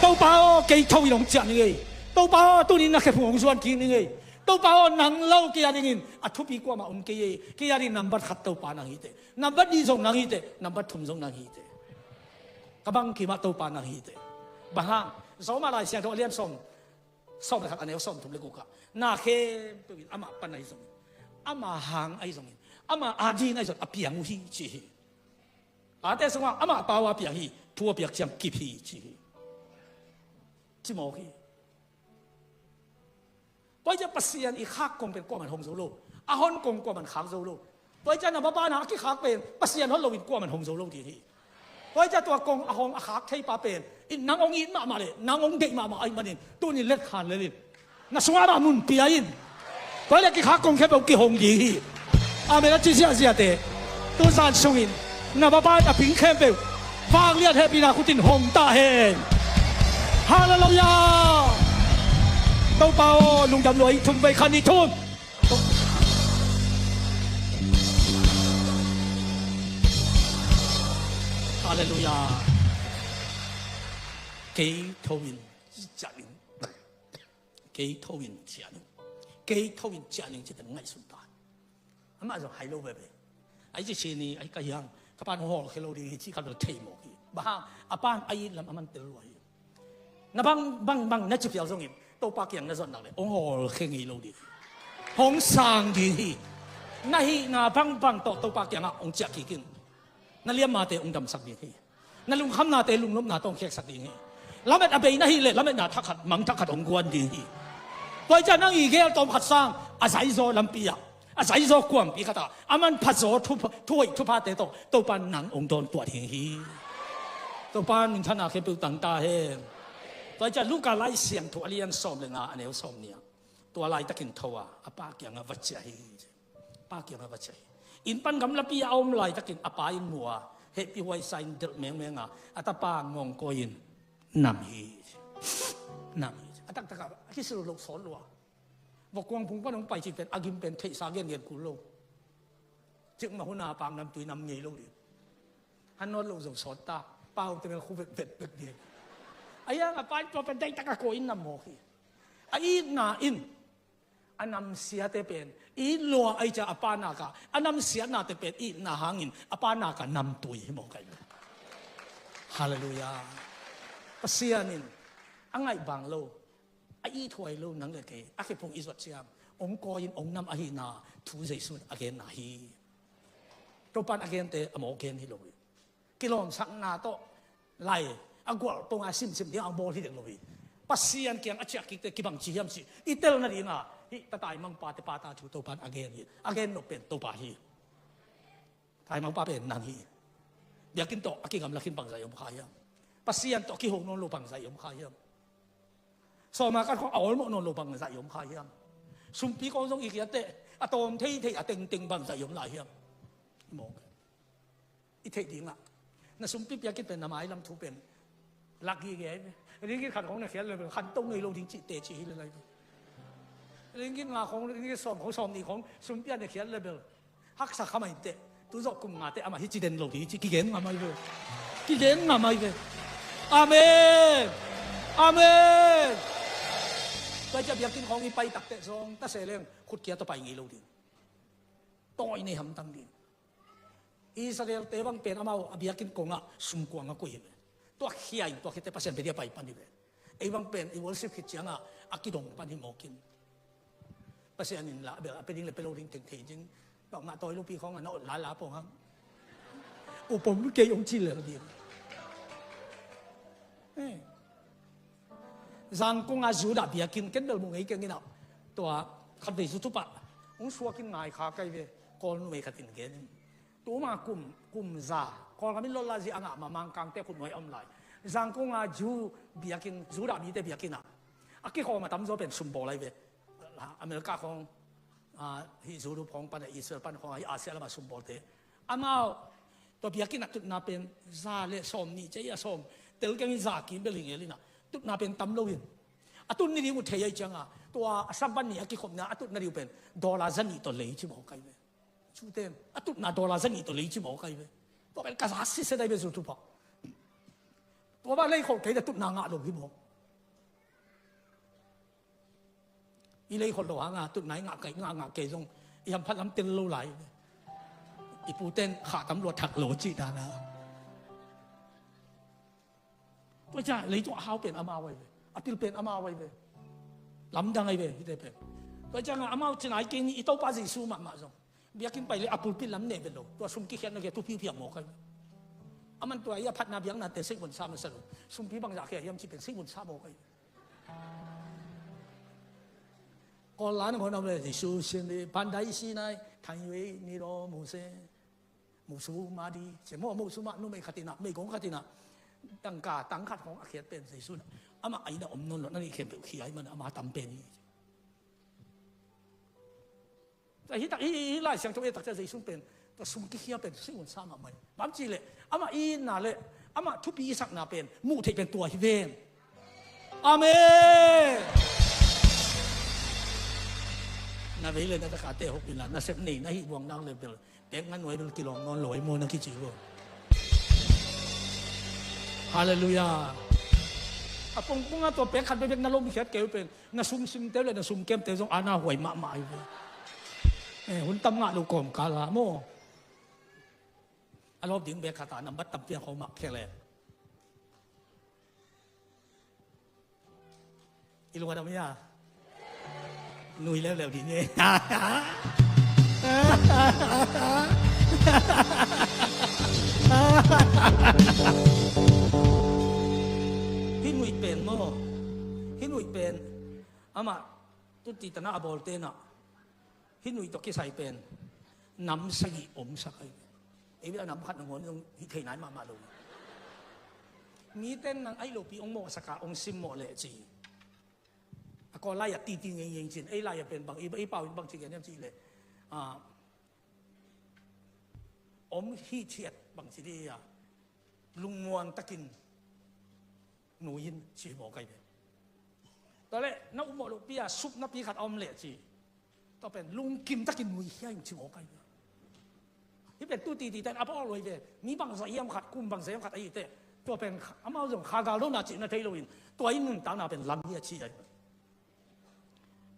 Topa aw kei tho in hong ciah ning ei. Topa aw tunin na khephung hong zuan kik ning ei. Topa aw nang lo kei a dingin a thupi kuamah om kei ei. Kei a dingin nambat khat Topa nang hi teh. Nambat nih zong nang hi teh. Nambat thum zong nang hi teh. Ka bangkimah Topa nang hi teh. Bang hang? Zawmah Lai Siangtho a lian sawm, sawm le khat a neu sawm thum le gukah na khempeuh in amah pan ahi zongin, amah hang ahi zongin, amah ading ahi zongin a piang uh hi ci hi. Late sungah amah pau a piang hi. Thu a piak ciang kip hi ci hi. Ci mawk hi. Tua hi ciah Pasian i khak kong pen kuaman hong zo lo. A hon kong kuaman khak zo lo. Tua hi ciah na bapana a kikhak pen Pasian hon loin kuaman hong zo lo ding hi. Tua hi ciah tua kong a hong a khak theipa pen in nang hong it mahmah le nang hong deih mahmah ahih manin tunin letkhan lelin na sungah mah mun pia in. Tua hi le kikhak kong khempeuh kihong ding hi. Amen a ci ziahziahte tuzan sungin na bapa a ping khempeuh vanglian hehpihna khutin hong ta hen. Halleluiah. Topa aw lungdam lua ing. Thum vei khan ih thum. Halleluiah. Kei tho in ciah ning. Kei tho in ciah ning. Kei tho in ciah ning cihte ngaihsun ta. Amah zong hai lo veve. Ai ci ci ni ai ka hiang ka pan hong hawlkhia lo ding hi cih khat lo thei mawk hi. Bang hang a pan a it lam a man tel lua hi. Na bang bang bang na ci pial zongin Topa kiang na zon nak le hong hawlkhia ngei lo ding hi. Hong sang ding hi. Na hihna bang bang tawh Topa kiangah hong ciah kik in. Na liammate hong damsak ding hi. Na lungkhamnate lunglumna tawh hong kheksak ding hi. Lamet a bei na hih leh lametna thakhat mang thakhat hong guan ding hi. Tua hi ciah nang i gel tawm khat sang a zaizaw lampi ah a zaizaw kuampi khatah a manphatzaw thuhoih thuphate tawh Topa nang hong dawntuah ding hi. Topa minthanna khempeuh tang ta hen. Tua hi ciah Luka Lai Siangtho a lian sawm le nga a neu sawm nih ah tua laitakin tho a a pa kiangah va ciah hi. Pa kiangah va ciah hi. Inn pan gamlapi a om laitakin a pa in mu a hehpih huai sa-in delh mengmeng a, a tapa ngawng kawi-in nam hi. Nam hi. A taktak a, a kisil loh sawt lua. Vok kuang phung pan hong pai cih pen a gim pen theihsa gengen kul lo. Cikmah hun a pak nam tui nam ngei lo ding. Han nawt loh zong sawt ta. Pau te bel khu vetvet bek ding. A hiang a pa in tua pen daitak a kawi-in nam mawk hi. A itna in a namsiate pen it lua ahih ciang a pa nak a, a namsiatnate pen itna hangin a pa nak a namtui hi mawk ahi. Halleluiah. Pasian in a ngaih bang lo, a ithuai lo nang le kei a kiphung i zuat ciang hong kawi-in hong nam ahihna thu Jesu in a genna hi. Topa'n a gente a mawk gen hi lo hi. Kilawmsakna tawh lai a gualh pong a simsim ding a bawl hi dek lo hi. Pasian kiang a ciah kikte kibang ci hiam cih i tel nading a, hih tataimangpate pata thu Topa'n a gen hi. A gen nop pen Topa hi. Taimangpa pen nang hi. Biakinn tawh a kigamla khin bangzah i om kha hiam? Pasian tawh a kiho nawn lo bangzah i om kha hiam? Sawma kan khawng a awlmawh nawn lo bangzah i om kha hiam? Sumpi kong zong i khiatteh a tawm theithei a tengteng bangzah i om lai hiam? I mawk. I theih dingah na sumpi piak in pen na mailam thu pen lak gige ahi ve. Ringgit khat khawng na khiat le bel khanto ngei lo ding cih teci hi le lai ve. Ringgit nga khawng, ringgit sawm khawng, sawmnih khawng sumpi a na khiat le bel haksa kha mah inteh. Tu zawh kum nga teh amah hi ci den lo hi ci kigen ngam ahi ve. Kigen ngam ahi ve. Amen. Amen. Tua ciah biakinn khawng i pai takteh zong ta se leng khutkia tawh pai ngei lo ding. Tawi nei hamtang ding. Israel-te bang pen amau a biakinn kongah sumkuang a koih hi ve. Tua khia in tua khiatteh Pasian bia dia pai pan hi ve. Ei bang pen i worship khit ciangah a kidong pan hi mawk in. Pasian in lah bel a pia ding le pia lo ding teng thei ding. Bangmah tawi lopi khawng a na ot lala pong hang. Upom kei hong ci lel ding. Eh. Zangkong a Judah biakinn ken bel mu ngei keng in ah. Tua khatvei zu tup ah hong suak in ngai kha kai ve. Kawl numei khat in gen in. Tuma kum, kum za Kawlgam in lawlazia a ngah mah Mangkangte khutnuai a om lai. Zangkong a Jew biakinn, Judah mite biakinn ah a kikhawm a tamzaw pen sumbawl ahi ve. America khawng, ah, hih Europe khawng pan a, Israel pan khawng a, hih Asia lam a sumbawlte. Amau tua biakinn ah tutna pen za le sawmnih, cei a sawm tel keng in za kim bel hi ngel in ah, tutna pen tam lo in. A tut ni ding uh thei ahih ciangah tua a Sabbath ni a kikhopna a tutna ding uh pen dollar za nih tawh lei ci mawk ahi ve. Jew-te in a tutna dollar za nih tawh lei ci mawk ahi ve. Tua pen ka za sitset ahi ve zu tup ah. Tua bang lei khol kei leh tutna ngah lo hi mawk. I lei khol lo hang a tutna i ngah kei, ngah, ngah kei zong i hamphat lam tel lo lai ve. I pute in khah tam lua thak lo cih dan a. Tua ciang lei tua hau pen amau ahi ve. A pil pen amau ahi ve. Lamdang ahi ve hihte pen. Tua ciangah amau ci nai kei ni, i Topa Jesu mahmah zong biakinn pai le a pulpit lam neh vet lo. Tua sum kikhiatna kia thupi phial mawk ahi ve. Aman tua i a phatna biaknate seivuan sa masa lo. Sumpi bangzah khia hiam cih pen seivuan sa mawk ahi ve. Kawl la na khawn om le Jesu sin li pandai si nai thai wei ni lo mu se. Musu madi, cia maw, musu mah numei khat in ah, meigong khat in ah, tangka, tang khat khawng a khiat pen Jesu in ah, amah a inn ah om nawn lo, na nih khempeuh khia ahih manin amah tam pen hi. Tua hi tak, hi, hi, hi Lai Siangtho i et tak ciang Jesu pen, tua sum kikhia pen, seivuan sa mahmah hi. Bang ci leh, amah i itna le, amah thupi i sakna pen, muh theih pen tua hi ven. Amen. Na vei le na takate hop in la, nasep nei, na hih buang nak le bel. Pek nga nuai bel kilawm nawn lo ai maw na kici lo. Halleluiah. A pongpong a tua pek khat bekbek na lomkhiat kei uh pen na sum simte uh le na sum kemte uh zong a na huai mahmah ai ve. Eh, hun tam ngah lo kawmkal a maw. A lawp ding bek khat a nambat tampi a khawm ah khek le. I lung a dam hia? Nui leuleu dih ni. Hih nuih pen maw? Hih nuih pen amah tuti tanah a bawlte nah. Hih nuih tawh kisai pen nam sagih omsak ahi. Ei bia nam khat nangawn zong hih thei nai mahmah lo. Mite in nang aih lopi hong mawhsak a hong simmawh leh ci. A kawl lai-ah titi ngeingei cin, ei lai-ah pen bang, ei, ei pau in bang ci gen hiam cih leh, ah, Om hithiat bangci dih a, lungmuang takin nui in ci mawk ahi ve. Tua leh na upmawh lohpi a supnapi khat a om leh ci, tua pen lungkim takin nui hia in ci mawk ahi ve. Hih pen tu titi ten a bawl lo hi ve. Mi bangzah hiam khat, kum bangzah hiam khat ahi teh, tua pen amau zong kha gal dona cih na thei loin, tua in nuntakna pen lam hi a ci ahi ve.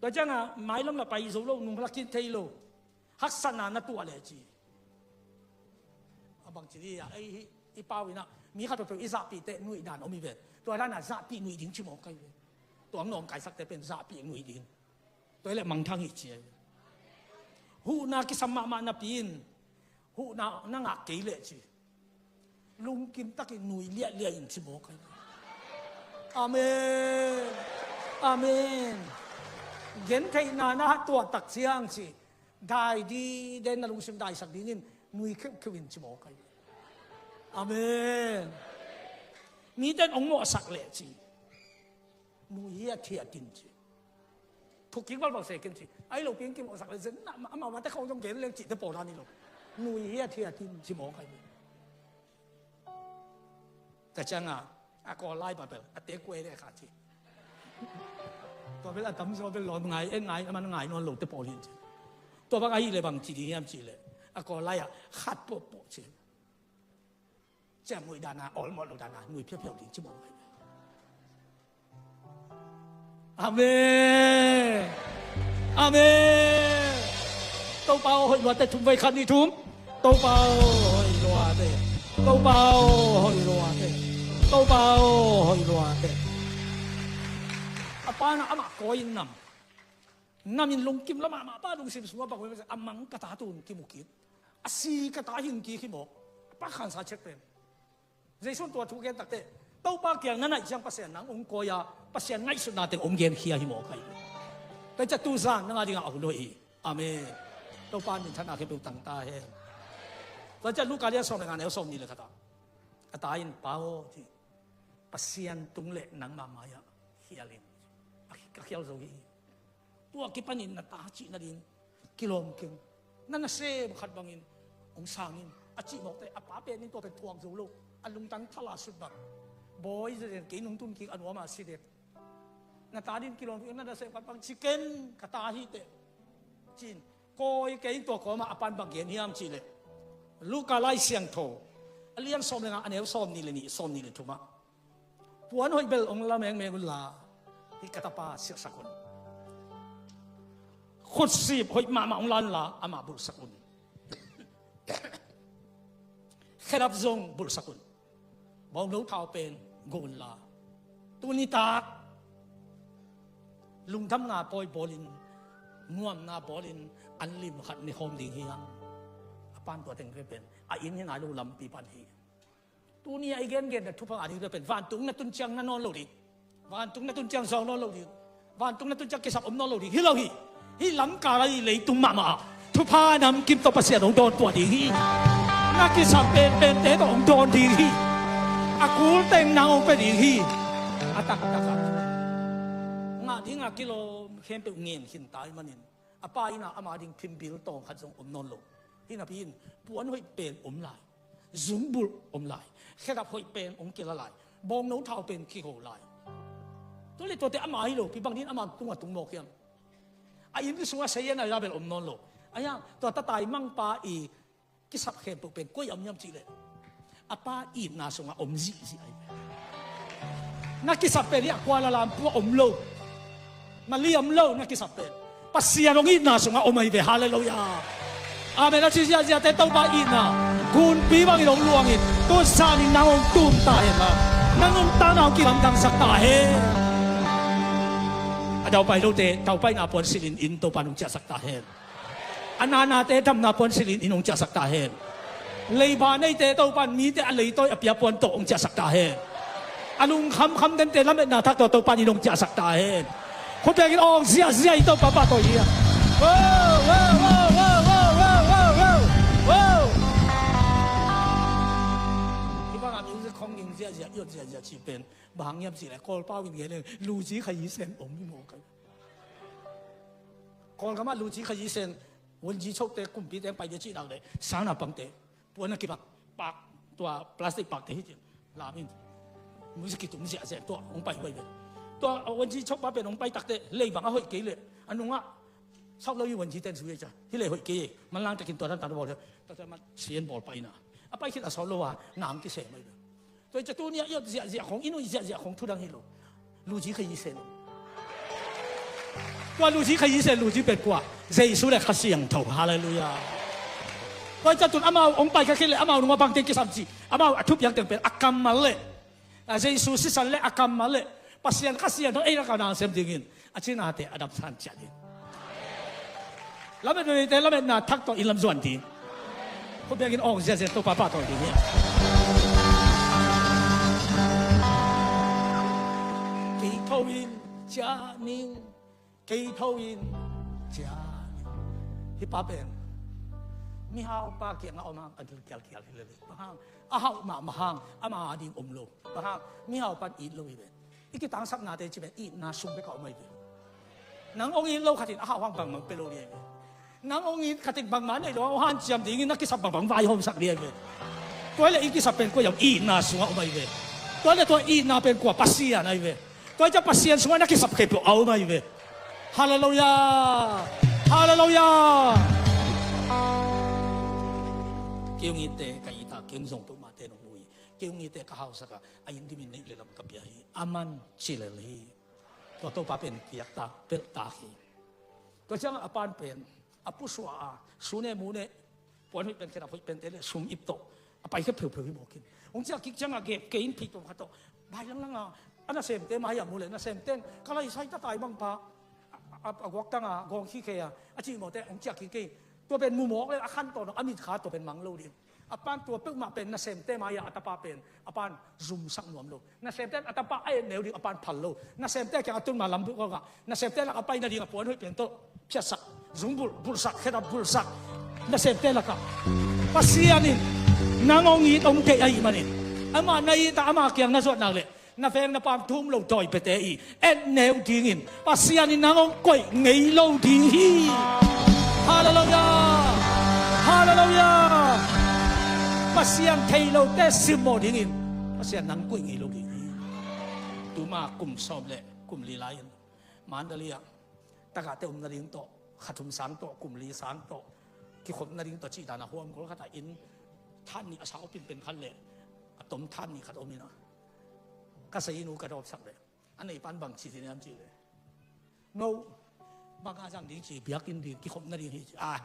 Tua ciangah mailam la pai zo lo, nung la khin thei lo, haksatna na tuah leh ci. A bangci dih a, ei hi, i pau inah mi khat peuhpeuh i zahpih teh nuih dan om hi ve. Tua dan a zahpih nuih ding ci mawk ahi ve. Tua ang nawngkaisakte pen zahpih nuih ding. Tua hi leh mangthang hi ci ahi ve. Huhna kisam mahmah napi in huhna na ngah kei leh ci, lungkim takin nui liahliah in ci mawk ahi ve. Amen. Amen. Gentheihna na tuah tak ciang ci, dai diden na lungsim daisak dingin nui kheukheuh in ci mawk ahi ve. Amen. Miten hong mawhsak leh ci, nui hiathiat in ci. Thukik valval se ken ci. Ahi lo piang kimawhsak le zen na, amau mate khawng zong gen leng cihte pawldan hi lo. Nui hiathiat in ci mawk ahi ve. Tua ciangah a Kawl lai bel a te kuai le kha ci. Tua bel a tamzaw bel lawm ngai, en ngai, a man ngai nawn lote pawl hi ci. Tua bang ahi leh bang ci ding hiam cih leh, a Kawl lai ah khat pawhpawh ci. Ciamnuih dana, awlmawh lo dana nui phiaphiau ding ci mawk ahi ve. Amen. Amen. Topa aw hoih luate, thum vai khat nih thum. Topa aw hoih luate. Topa aw hoih luate. Topa aw hoih luate. A pa na amah kawi in nam. Nam in lungkim lamah mah pa lungsim sungah bang a mang ka ta tun kimu kik. A si ka ta hin kik hi maw. A pa khansa chet pen. Jesu'n tua thu gen takteh, Topa kiang na naih ciang Pasian nang hong kawi a, Pasian ngaihsutna teng hong genkhia hi mawk ahi. Tua ciah tu zan nang a dingah a hun hoih hi. Amen. Topa minthanna khempeuh tang ta hen. Tua ciah Luka lian sawm le nga, neu sawmnih le khat ah, a ta in, Pa aw, ci, Pasian tung le nangmah mai-ah khial in. A khi-, ka khial zo hi. Tua kipanin na ta cih nading kilawm keng. Na nasem khat bangin hong sang in, a cih mawk teh, a pa pen in tua pen thuak zo lo. A lungtang thala sut bang. Bawi, zen zen kei nong tun kik a nuam a si dek. Na ta ding kilawm keng, na nasem khat bang ci ken, ka ta hi teh, ci-in kawi kei in. Tua kawmah a pa'n bang gen hiam cih leh, Luka Lai Siangtho a lian sawm le nga, a neu sawmnih le nih, sawmnih le thum ah, puan hoih bel hong la mengmeng unla, hih ka tapa silhsak un. Khutsip hoih mahmah hong la unla, amah bulhsak un. Khedap zong bulhsak un. Bawngno thau pen go unla, tuni tak lungdamna pawi bawlin, nuamna bawlin, an lim khat ne khawm ding hi hang. A pa'n tua teng ve pen a inn hi nai lo lampi pan hi. Tuni a i gengen na thupha ngah ding pen vantung na tun ciang na nawn lo ding. Vantung na tun ciang zawng nawn lo ding. Vantung na tun ciang kisap om nawn lo ding hi lo hi. Hih lamkal a i leitung mahmah ah thupha namkim tawh Pasian hong dawn tuah ding hi. Na kisap penpente tawh hong dawn ding hi. A kul teng nang hong pia ding hi. A taktak ah ngah ding a kilawm khempeuh ngen khin ta ahih manin, a pa inn ah ama ding phimbil tawng khat zong om nawn lo. Hih napi in puan hoih pen om lai, zungbulh om lai, khedap hoih pen hong kila lai, bawngno thau pen kiho lai. Tua leh tuate ama hi lo, pi bang ding ama tungah tung mawk hiam? A inn sungah sayan a ya bel om nawn lo. Ahi hang tua tataimangpa i kisap khempeuh pen koi a om hiam cih leh, a pa itna sungah om zihziah ahi. Na kisap pen hi a, Kuala Lumpur ah om lo, Malay om lo, na kisap pen Pasian hong itna sungah om ahi ve. Halleluiah. Amen. A ci ziahziahte Topa itna gunpi bangin hong luangin, tu zan in nang hong tum ta hen la, na nuntakna hong kilamdangsak ta hen. A daupai lote daupaina puan silhin inn Topa in hong ciahsak ta hen. A nanate damna puan silhin inn hong ciahsak ta hen. Leiba neite Topa in mite a leitawi a pia puan tawh hong ciahsak ta hen. A lungkhamkham dente lametna thak tawh Topa in hong ciahsak ta hen. Khuapiakin awng ziahziah in Topa pahtawi hi a. Wow, wow, wow. Hih bangah music khawng ging ziahziah, iawt ziahziah cih pen bang hang hiam cih leh, Kawlpau in gen leng luci khayi sen om hi mawk ahi. Kawlgam ah luci khayi sen, wunci chote kumpite pai dia cih nak leh, sang naupangte Puan a kipak, pak, tua plastic pakte hi ci-in lam in music kitum ziahziah tua hong pai huai ve. Tua wanci chokpa pen hong pai takte lei bang a hoih kei leh a nungah sau lo hi. Wanci ten sui hi cia, hi leh hoih kei e, manlang takin tua dan tan bawl hi. Tua tua man sien bawl pai na, a pai khit a sau lo a nam kisem mai ve. Tua hi cia tuni-ah i ot ziahziah khong, i nuih ziahziah khong thudang hi lo. Luci kha i se lo. Tua luci kha i se, luci pen kua? Jesu le Kha Siangtho. Halleluiah. Tua hi cia tun amau hong pai kha khit leh amau nungah bangteng kisam ci, amau a thupiak teng pen a kammal le a Jesu sisan le a kammal le Pasian Kha Siangtho ei lakah na sem dingin a cinate a damsan ciat ding. Lamet nuite lametna thak tawh in lam zuan ding. Khubiakin awng ziahziah Topa pahtawi ding hi. Kei tho in ciah ning, kei tho in ciah ning. Hih pa pen mihaupa kiangah om hang a dil kialkial hi lele. Bang hang? A hauh mahmah hang ama ding om lo. Bang hang? Mihaupan it lo hi ve. I kitangsapnate ci pen itna sung bek a om ahi ve. Nang hong it lo khatin a hauh hang bangmah pia lo ding ahi ve. Nang hong it khatin bangmah nei lo hong hanciam dingin na kisap bangbang vaihawmsak ding ahi ve. Tua hi leh i kisap pen kua hiam? Itna sungah om ahi ve. Tua hi leh tua itna pen kua? Pasian ahi ve. Tua hi cia Pasian sungah na kisap khempeuh a om ahi ve. Halleluiah. Halleluiah. Kei hong itte ka it a, kei hong zong peuhmahte nong mu hi. Kei hong itte ka hausak a, a inn dimin neih le lam ka pia hi. A man ci lel hi. Tua Topa pen piaktak pelhtak hi. Tua ciangah a pan pen a pusuah a, su ne mu ne, puan hoih pen, khedap hoih pente le sum ip tawh a paikhia pheupheu hi mawk in. Hong ciah kik ciangah gep kei in pheitom khat tawh bai langlang a, a nasemte mai-ah mu le nasemte in ka laisai ta tai bang pa, a, a, a guaktang a gawng khikhei a, a cih mawkte hong ciah kik kei. Tua pen mu mawk le a khan tawn a mit kha tua pen mang lo ding. A pan tua peuhmah pen nasemte mai-ah a tapa pen a pan zumsak nuam lo. Nasemte a tapa a etneu ding a pan phal lo. Nasemte kiang a tun ma lam buh kawkah nasemte lak a pai nading a puan hoih pen tawh phiatsak, zung bulh, bulhsak, khedap bulhsak. Nasemte lakah Pasian in nang hong it hong deih ahih manin amah na it a, ama kiang na zuat nak leh na veng na pam thum lo dawi piate i etneu dingin Pasian in nang hong koih ngei lo ding hi. Halleluiah. Halleluiah. Pasian thei lote simmawh dingin Pasian nang koih ngei lo ding hi. Tuma kum sawm le kum li lai-in Mandalay ah tagahte om nading tawh, kha thum sang tawh, kum li sang tawh kikhop nading tawh cih dan a huam gol khatah inn than nih a sau pinpen khat le a tom than nih khat om in a, ka sei nu ka dawpsak le a neipan bang ci ding hiam cih le, no, bang a zang ding ci, biakinn ding, kikhop nading hi ci a.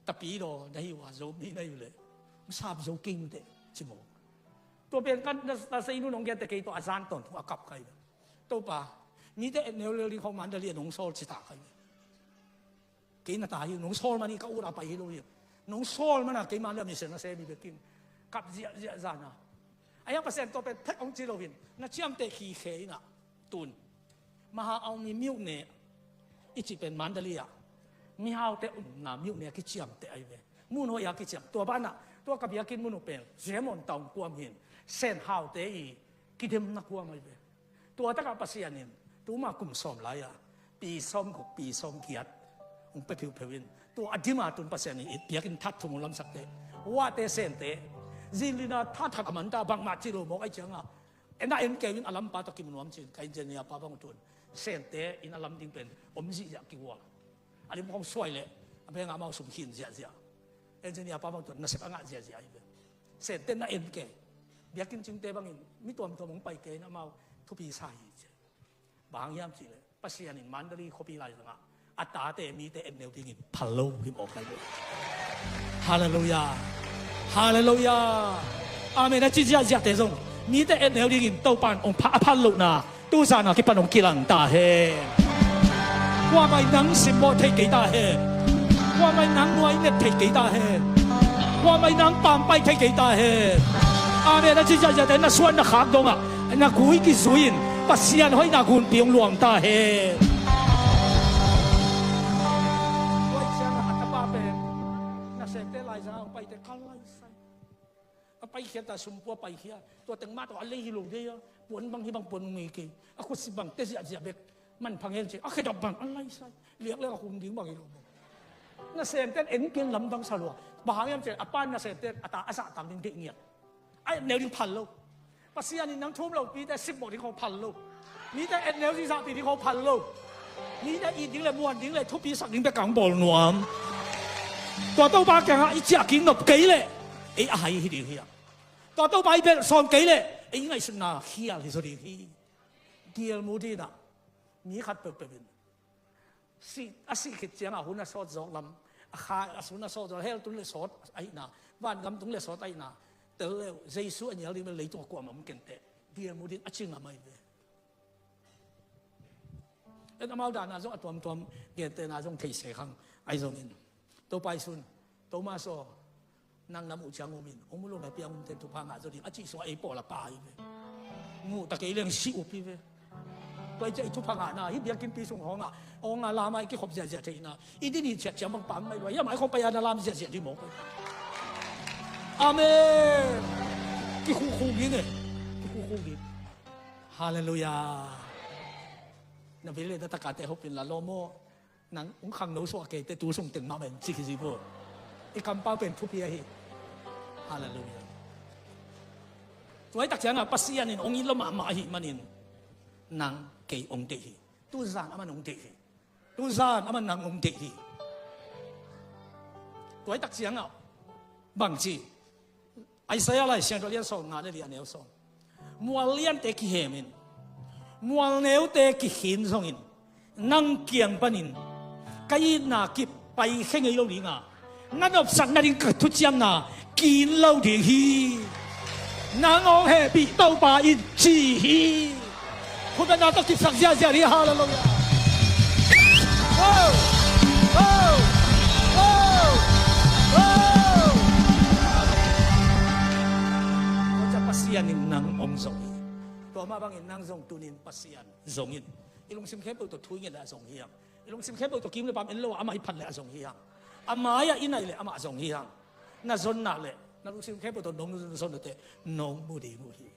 Tapidaw na hi uh a, Zomi na hi uh le, sap zo kei inteh ci maw. Tua pen kan na, na sei nu nong gente kei tawh a zan tawntung a kap kai ve. Topa, mite etneu lel ding khawng Mandalay a nong sawl ci ta kai ve. Kei na ta hi, nong sawl man hi, ka ut a pai hi lo hi. Nong sawl man a keima le a mission a sem hi bekin kap ziahziah zan a. A hiang Pasian tua pen phek hong ci lo hin na ciamteh khikhe in a, tun Maha Aung mi myone i cih pen Mandalay ah mihaute omna myone a kiciamteh ahi ve. Mun hoih a kiciam. Tua banah tua ka biakinn mun uh pen Ziamon Taung kuam hin Sen Haute i kidemna kuam ahi ve. Tua takah Pasian in tuma kum sawm lai-ah pi sawm guk, pi sawm giat hong pia pheupheu in, tua a dima tun Pasian in it biakinn that thum hong lamsakte, Wate Sente, zinlina thathat a manta bangmah ci lo mawk ahi cianga, en a en keu in a lampa tawh kimu nuam cin ka engineer pa bang tun Sente in a lam ding pen om zihziah kigual. A lim khong suai leh a bengah amau sum khin ziahziah. Engineer pa bang tun nasep a ngah ziahziah ahi ve. Sente na en ke. Biakinn cingte bangin mi tuamtuam hong pai ke in amau thupi sa hi ci. Bang hang hiam cihleh Pasian in Mandalay khuapi laizangah a tate mite etneu dingin phal lo hi mawk lai lo. Halleluiah. Halleluiah. Amen a ci ziahziahte zong mite etneu dingin Topan hong pha, a phal lohna tuzana kipan hong kilang ta hen. Kuamah in nang simmawh thei kei ta hen. Kuamah in nang nuai net thei kei ta hen. Kuamah in nang pampai thei kei ta hen. Amen a ci ziahziahte na suan na khak dongah na gui kizui-in Pasian hoihna gunpi hong luang ta hen. Tua i ciangah a tapa pen nasemte laizangah hong paite ka laisai. A paikhiat a sumpua paikhiat. Tua teng mah tawh a lei hi lo dei a, puan bang hi bang puan ngei kei. A khutsip bang te ziahziah bek manpha ngen ci. A khedap bang a laisai. Liakliak a khum ding bang hi lo bang. Nasemten engkel lamdang sa lua. Bang hang hiam cih leh a pa'n nasemten a ta a zahtak ding deih ngiat. A et neu ding phal lo. Pasian in nang thum lopite sipmawh ding khawng phal lo. Mite et neu ding, zahpih ding khawng phal lo. Mite it ding le muan ding le thupi sak ding bek a hong bawl nuam. Tua Topa kiangah i ciah kik nop kei leh ei a hai hi ding hi hang. Tua Topa i belh sawm kei leh ei ngaihsutna khial hi zaw ding hi. Gil mu dih in ah, mi khat peuhpeuh in si, a sih khit ciangah hun a sawt zawk lam, a kha, a hun a sawt zawk, hell tung le sawt ahihna, vangam tung le sawt ahihna tel le uh, Jesu a nial ding bel leitung a kuamah om kei inteh, gil mu dih in, a ci ngam ahi ve. En, amau dahna zong a tuamtuam, gentehna zong thei se khang ahi zongin, Topa Jesu in, Thomas aw, nang na muh ciang um in, hong mu lo na piang umte in thupha ngah zaw ding, a cih sungah ei pawl a pha hi ve. Muh ta kei leng si up hi ve. Tua hi ciah i thupha ngahna, hih biakinnpi sung hawngah, hawngah lamah i kikhop ziahziah theihna, i din i ciah ciang bang pam mai lua, hiamah i khawng pai a na lam ziahziah ding mawk. Amen. Kikhuhkhuh ding e. Kikhuhkhuh ding. Halleluiah. Na vei le na takate hopin la lawm aw. Nang hong khangno suah kei teh, tu sung teng mah pen ci hi zi vo. I kampau pen thupi ahi. Halleluiah. Tua hi tak ciangah Pasian in hong it lo mahmah ahih manin nang kei hong deih hi. Tuzan aman hong deih hi. Tuzan aman nang hong deih hi. Tua hi tak ciangah bang ci? Isaiah lai Siangtho lian sawm nga le li a neu sawm. Mual liante kihemin, mual neute kikhin zongin, nang kiang panin ka itna kip paikhia ngei lo dinga, na nopsak nading ka thuciamna kin lo ding hi. Nang hong hehpih Topa in ci hi. Khutbetna tawh kipsak ziahziah hi. Halleluiah. Oh! Oh! Oh! Oh! Tua ciang Pasian in nang hong zong hi. Tua mah bangin nang zong tunin Pasian zong in. I lungsim khempeuh tawh thu i nget leh a zong hi hang. I lungsim khempeuh tawh kim le paam en lo a, amah i phat leh a zong hi hang. A mai-ah i nai leh amah a zong hi hang. Na zonna leh na lungsim khempeuh tawh nong zon teh nong mu ding uh hi.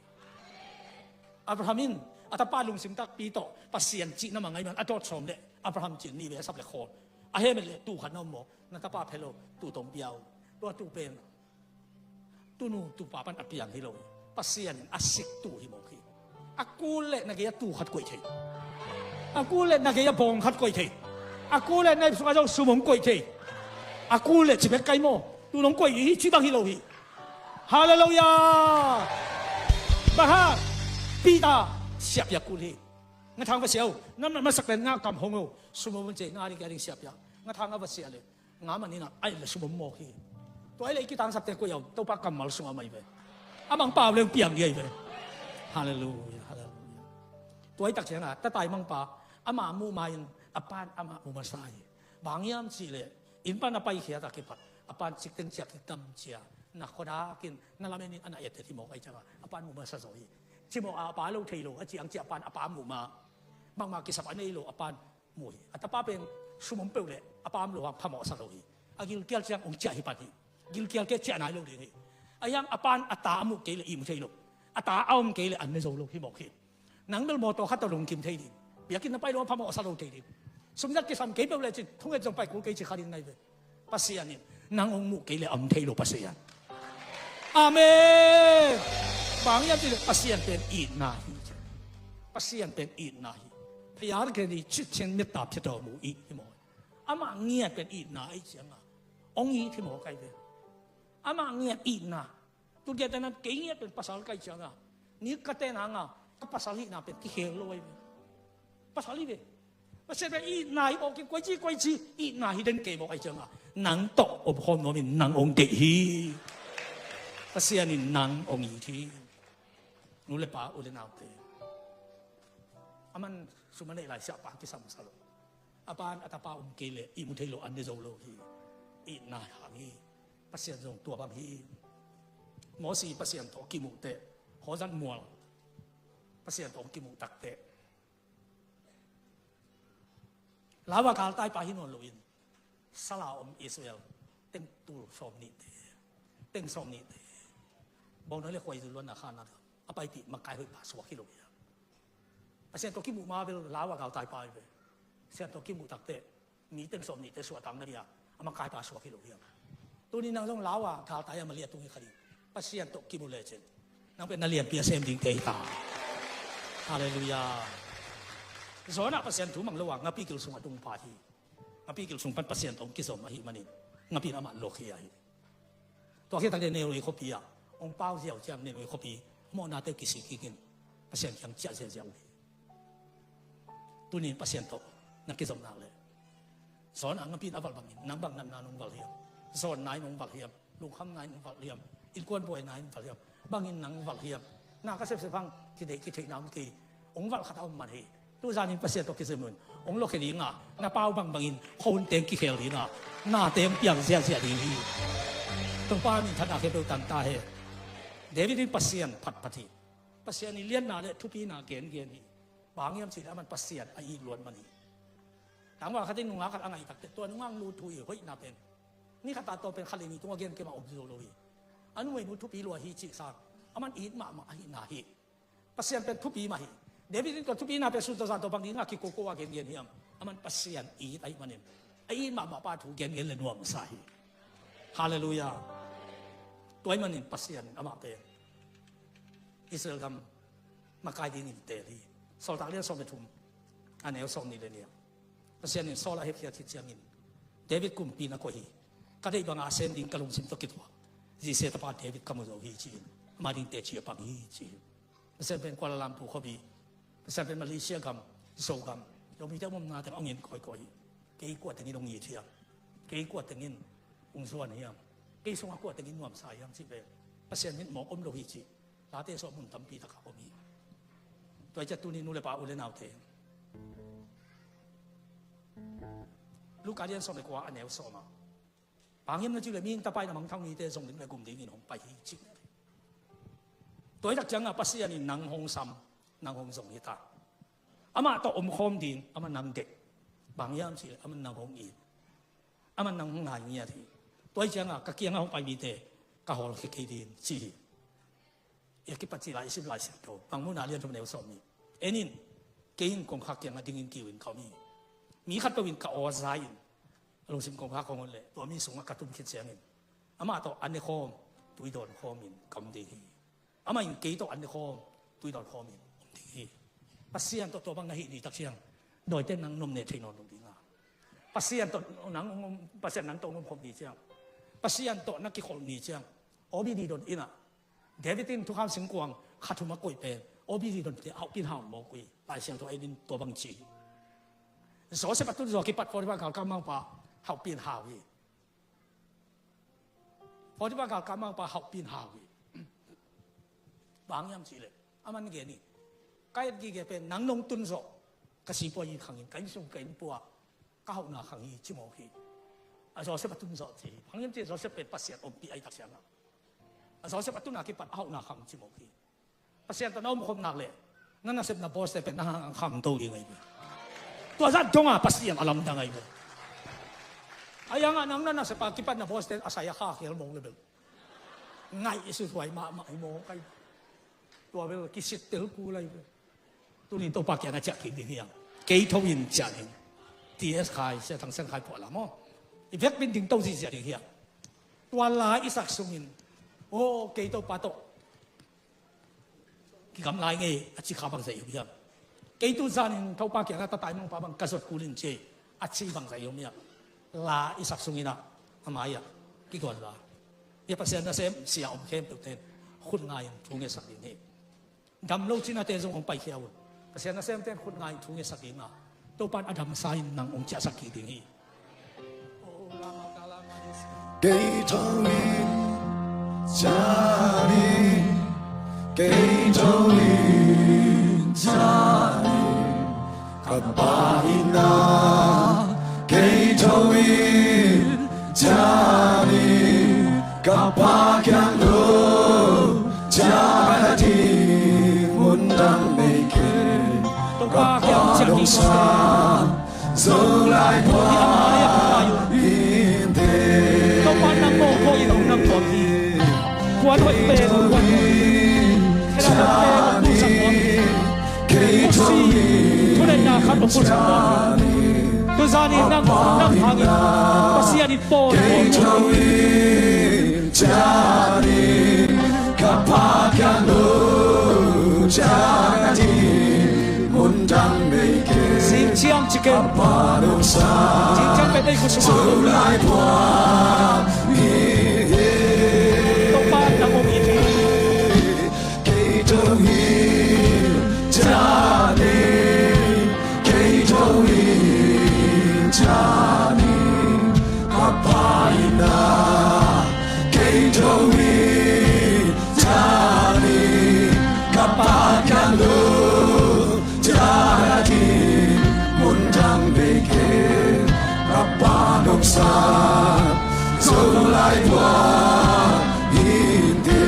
Abraham in a tapa lungsim takpi tawh Pasian cihna mah ngaih man a dawt sawm leh Abraham cih nih vei a sap leh khawl. A hemet leh tuu khat na om maw? Na tapa phe lo, tuu tawh pia uh. Tua tuu pen tunu tupa pan a piang hi lo hi. Pasian in a sik tuu hi mawk hi. A kul leh na gei a tuu khat koih thei. A kul leh na gei a bawng khat koih thei. A kul leh na ip sungah zong sum hong koih thei. A kul leh ci bek kai maw? Tuu nong koih hi, ci bang hi lo hi. Halleluiah. Bang hang? Peter siahpiak kul hi. Ngathang va siah o. Namnat masak pen ngah kam hong o. Sum hong cei ngah ding kia ding siahpiak. Ngathang a va siah leh ngah man in ah, ai leh sum hong mawk hi. Tua ai leh i kitangsapte koih a om, Topa kammal sungah mah hi ve. A mangpau leng piang ding ahi ve. Halleluiah, halleluiah. Tua hi tak ciangah tatai mangpa ama muh ma-in a pan amah mu masa hi. Bang hiam cih leh inn pan a paikhiat a kipat a pan cikteng ciak kik tam cia, na khuadakin na lamenin a na etteh hi mawk ahi ciangah a pan mu masa zaw hi. Cimawh a pa lo thei lo a ciang cia pan a pa muh ma. Bangmah kisap a nei lo a pan mu hi. A tapa pen sum om peuh leh a pa om lo hang phamawh sa lo hi. A gilkial ciang hong ciah hi pan hi. Gilkial kei ciah nai lo ding hi. Ahi hang a pan a ta a muh kei leh ihmu thei lo. A ta a om kei leh an ne zo lo hi mawk hi. Nang bel mawtaw khat tawh lungkim thei ding. Biakinn na pai lo hang phamawh sa lo thei ding. Sum zat kisam kei peuh lecin thunget zong pai kul kei ci kha ding nai ve. Pasian in nang hong muh kei leh a om thei lo Pasian. Amen. Bang hiam cih leh Pasian pen itna hi. Pasian pen itna hi. พระยาเทวี จิตเช่นเมตตาเพียรต่อหมู่อีก hi maw. Amah ngiat pen itna ahi ciangah hong it hi mawk ahi ve. Amah ngiat itna. Tu gentehna kei ngiat pen pasal ka hih ciangah, ni ka ten hangah ka pasal hihna pen kikhel lo ahi ve. Pasal hi ve. Pasian pen itna hi mawk hi, koici koici itna hi den kei mawk ahi ciangah nang tawh om khawm nuamin nang hong deih hi. Pasian in nang hong it hi. Nu le pa, u le naute, aman sum a neih lai siah pa kisam sa lo. A pan a tapa om kei leh ihmu thei lo, an ne zo lo hi. Itna hang hi. Pasian zong tua bang hi. Mosi Pasian tawh kimuh teh, Horeb mual Pasian tawh kimuh tak teh, lau a galtai pa hi nawn loin sal a om Israel teng tul sawm nihte, teng sawm nihte bawngnawi le khuaizu luanna khanna a paipih makaih hoih pa suak hi lo hi a. Pasian tawh kimuh ma bel lau a galtai pa hi ve. Pasian tawh kimuh tak teh mi teng sawm nihte suahtakna hi a, A makaipa suak hi lo hiam? Tuni nang zong lau a galtai a mali a tung hi kha ding. Pasian tawh kimu lecin nang pen na lianpi a sem dingte hi ta. Halleluiah. Jonah Pasian thu mang lo a ngapi kil sung a tung pa hi. Ngapi kil sung pan Pasian tawh hong kizom ahih manin ngapi in amah lawk hi a hi. Tua khit tak le Nineveh khuapi ah hong pau ziau ciang Nineveh khuapi mawhnate kisik kik in Pasian kiang ciah ziauziau hi. Tuni in Pasian tawh na kizom nak leh Jonah ngapi in a valh bangin nang bang natna in hong valh hiam? Zawnna in hong valh hiam? Lungkhamna in hong valh hiam? Innkuan buaina in valh hiam? Bangin nang valh hiam? Na ka sepsep hang kideih kitheihna om kei. Hong valh khat a om man hi. Tuzanin Pasian tawh kizom un hong lawk hi ding a, na pau bangbangin khuahun teng kikhel ding a, nate hong piang ziahziah ding hi. Topa minthanna khempeuh tang ta hen. David in Pasian phatphat hi. Pasian i liatna le thupina gengen hi. Bang hiam cih leh aman Pasian a it luat man hi. Tangval khat in nungak khat a ngaih tak teh tua nungak nu thu i hoihna pen ni khat a tawh pen khat le ni tungah gen kei mah om zo lo hi. A numeinu thupi lua hi cih sang aman it mahmah ahihna hi. Pasian pen thupi mah hi. David in tua thupina pen sun tawh zan tawh bang dingah kikoko a gengen hiam? Aman Pasian it ahih manin a it mahmah pa thu gengen le nuamsa hi. Halleluiah. Tua ahih manin Pasian in amah pen Israel gam makai dingin teel hi. Sawltak lian sawm le thum a neu sawm nih le nih ah Pasian in Saul a hepkhiat khit ciangin David kumpi na koih hi. Ka deih banga a sem ding ka lungsim tawh kituak Jesse tapa David ka mu zo hi ci-in ama ding teci a pang hi ci hi. Pasian pen Kuala Lumpur khuapi, Pasian pen Malaysia gam, Zogam, Zomite a omna teng a hong en kawikawi hi. Kei kua tengin hong it hiam? Kei kua tengin hong zuan hiam? Kei sungah kua tengin nuamsa hiam cih pen Pasian mit mawk om lo hi cih Late sawh mun tampi takah om hi. Tua hi ciah tuni nu le pa u le naute, Luka lian sawm le kua a neu sawm ah bang hiam na cih leh mihing tapa in a mangthang mite zong lim le gum dingin hong pai hi cih. Tua hi tak ciangah Pasian in nang hong sam, nang hong zong hi ta. Amah tawh omkhawm ding, amah nang deih. Bang hiam cih leh amah nang hong it, amah nang hong ngai ngiat hi. Tua hi ciangah ka kiangah hong pai mite ka hawlkhia kei ding ci hi. I a kipat cih lai i sim Lai Siangtho Mangmuhna lian thum neu sawm nih. En in, kei in kongkhak kiangah dingin kiu in ka om hi. Mi khatpeuh in ka aw za in a lungsim kongkhak hong hon leh tua mi sungah ka tum khit ciangin amah tawh an ne khawm, tui dawn khawmin ka om ding hi. Amah in kei tawh an ne khawm, tui dawn khawmin om ding hi. Pasian tawh tua bang na hih ni tak ciang dawite nang nuam ne thei nawn lo ding a, Pasian tawh nang, Pasian nang tawh hong omkhawm ni ciang, Pasian tawh na kikholh ni ciang, O B D don inn ah David in thukham singkuang khat thum a koih pen O B D don te hauhpin hau mawk uh hi. Lai Siangtho en in tua bang ci hi. Joseph a tun zawh kipat Potiphar galkap mangpa hauhpin hau hi. Potiphar galkap mangpa hauhpin hau hi. Bang hiam cih leh aman gen hi. Ka et gige pen nang nong tun zawh ka sipuai inn khang in ka inn sung ka inn pua ka hauhna khang hi ci mawk hi. A Joseph a tun zawh ci hi. Bang hiam cih leh Joseph pen Pasian ompih ahi tak ciangah a Joseph a tun a kipat a hauhna khang ci mawk hi. Pasian tawh na omkhop nak leh na nasepna bawste pen na hang khangto ding ahi ve. Tua zah dongah Pasian a lamdang ahi ve. A yangah nang na nasep a kipatna bawste a sai a kha khel mawk le bel ngaih i suthuai mahmah hi mawk ahi. Tua bel kisittel kul ahi ve. Tunin Topa kiangah ciah kik ding hiam? Kei tho in ciah ding. T S Khai, Sia Thang Sian Khai puah la maw? I vekpin dingto zihziah ding hiam? Tua la i sak sungin aw kei Topa tawh kigamla ing ei a ci kha bangzah i om hiam? Kei tu zanin Topa kiangah tatai mangpa bang ka zot kul in ci ei a ci bangzah i om hiam? La i sak sungin ah a mai-ah kiguan la. Hia Pasian nasem sia om khempeuhte in khut ngai in thu ngetsak ding hi. Dam lo cinate zong hong paikhia un. Pasian nasemte in khut ngai in thu ngetsak ding a, Topa in a damsa in nang hong ciahsak kik ding hi. Kei tho in ciah in, kei tho in ciah in, ka Pa inn ah kei tho in ciah in, ka Pa kiang lo ciah ka ding mun dang nei kei. Ka Pa dong sa Zong lai kua in te. Topa nang mawh kua in hong nang kua hi. Kua hoih pen kua hoih. Kei la hoih pen hong sang kua hi. Kei hoih. Thunei na khat hong sang kua hi. Zanin nang, nang hangin Pasian in pawi. Kei tho in, cianin ka Pa kiang lut ciat a ding mun dang nei kei. Zing ciang ci kei. Ka Pa nong sang, zing ciang pen ei khut sungah Zolai puak hi. Topa nang om in hi. Kei tho hi, cianin, kei tho hi, cianin, ka Pa in ah. Kei tho hi, cianin, ka Pa kiang lut ciat a ding mun dang nei kei. Ka Pa nong sang, Zolai puak hi in teh.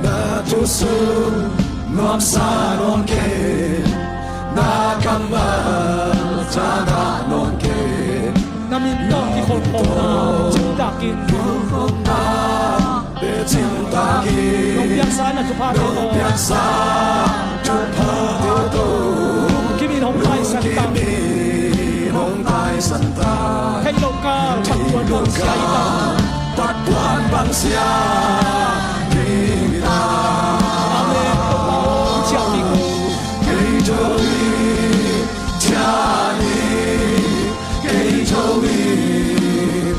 Na thu sung nuamsa nawn kei, na kammal thangah nawn kei. Na min tawh kikhopkhopna cimtakin, nong piaksa na thuphate tawh, nong piaksa thuphate tawh, lungkim in hong taisan tang. Lungkim in hong taisan tang. Theih loh kal phattuam bang sia hi tang. Phattuam bang sia hi tang. Amen. Topa aw, ciah ding. Kei tho hi, ciah ding. Kei tho hi,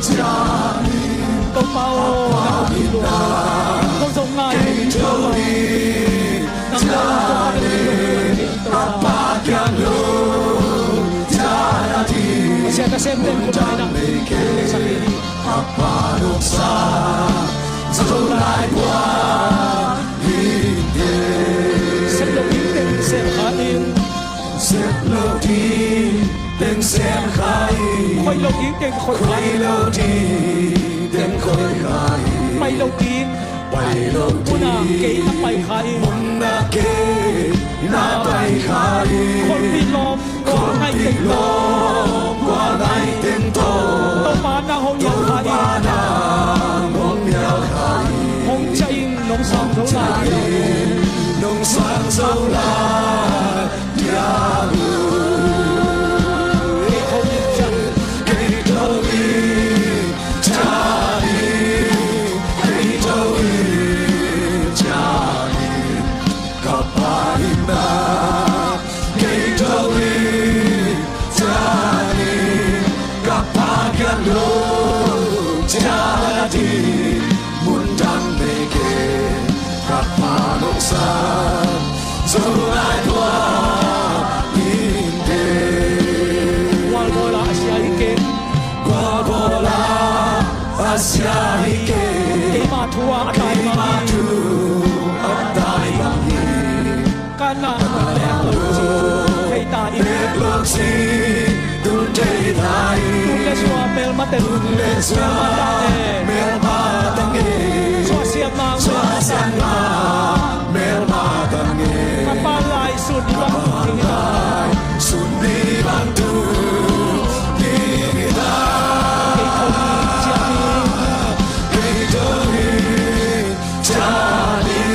ciah ding. Topa aw, nang hong it lua. Kong zong ngai. Kei tho hi, ciah ding. Ka Pa kiang lut ciat a ding. Pasian nasem ten mun dang nei kei. Ka Pa nong sang, Zolai puak hi in teh. Sep loh ding teng sem kha in. Sep loh ding teng sem kha in. Khoih loh ding teng khoih kha in. Khoih loh ding teng khoih kha in. Pai loh ding, pai loh ding, mun ah kei na pai kha in. Mun ah kei na pai kha in. Khualpi lawm kua ngai teng tawh, khualpi lawm kua ngai teng tawh, Topa nang hong nial kha in. Topa nang hong nial kha in. Hong ciah in, nong sang zo lai, hong ciah in, nong sang zo lai. Kei tho in, ciah in, kei tho in, ciah in, kei tho in, ciah in, ka Pa in ah. Kei tho in, ciah in, ka Pa kiang lut ciat a ding mun dang nei kei. Ka Pa nong sang, Zolai puak hi in teh. Gualbawl ah a sia hi kei. Gualbawl ah a sia hi kei. Keima thu ah a tai bang hi. Keima thu ah a tai bang hi. Ka na bek lo ci thei ta in. Bek lo ci tun thei ta in. Tun le sua melmate in. Tun le sua melmate in. Melmate in. Suahsiatna, suahsiatna melmate in. Ka Pa lai sun ni bang, ka Pa lai sun ni bang tu ni ta. Kei tho in, ciah in. Kei tho in, ciah in,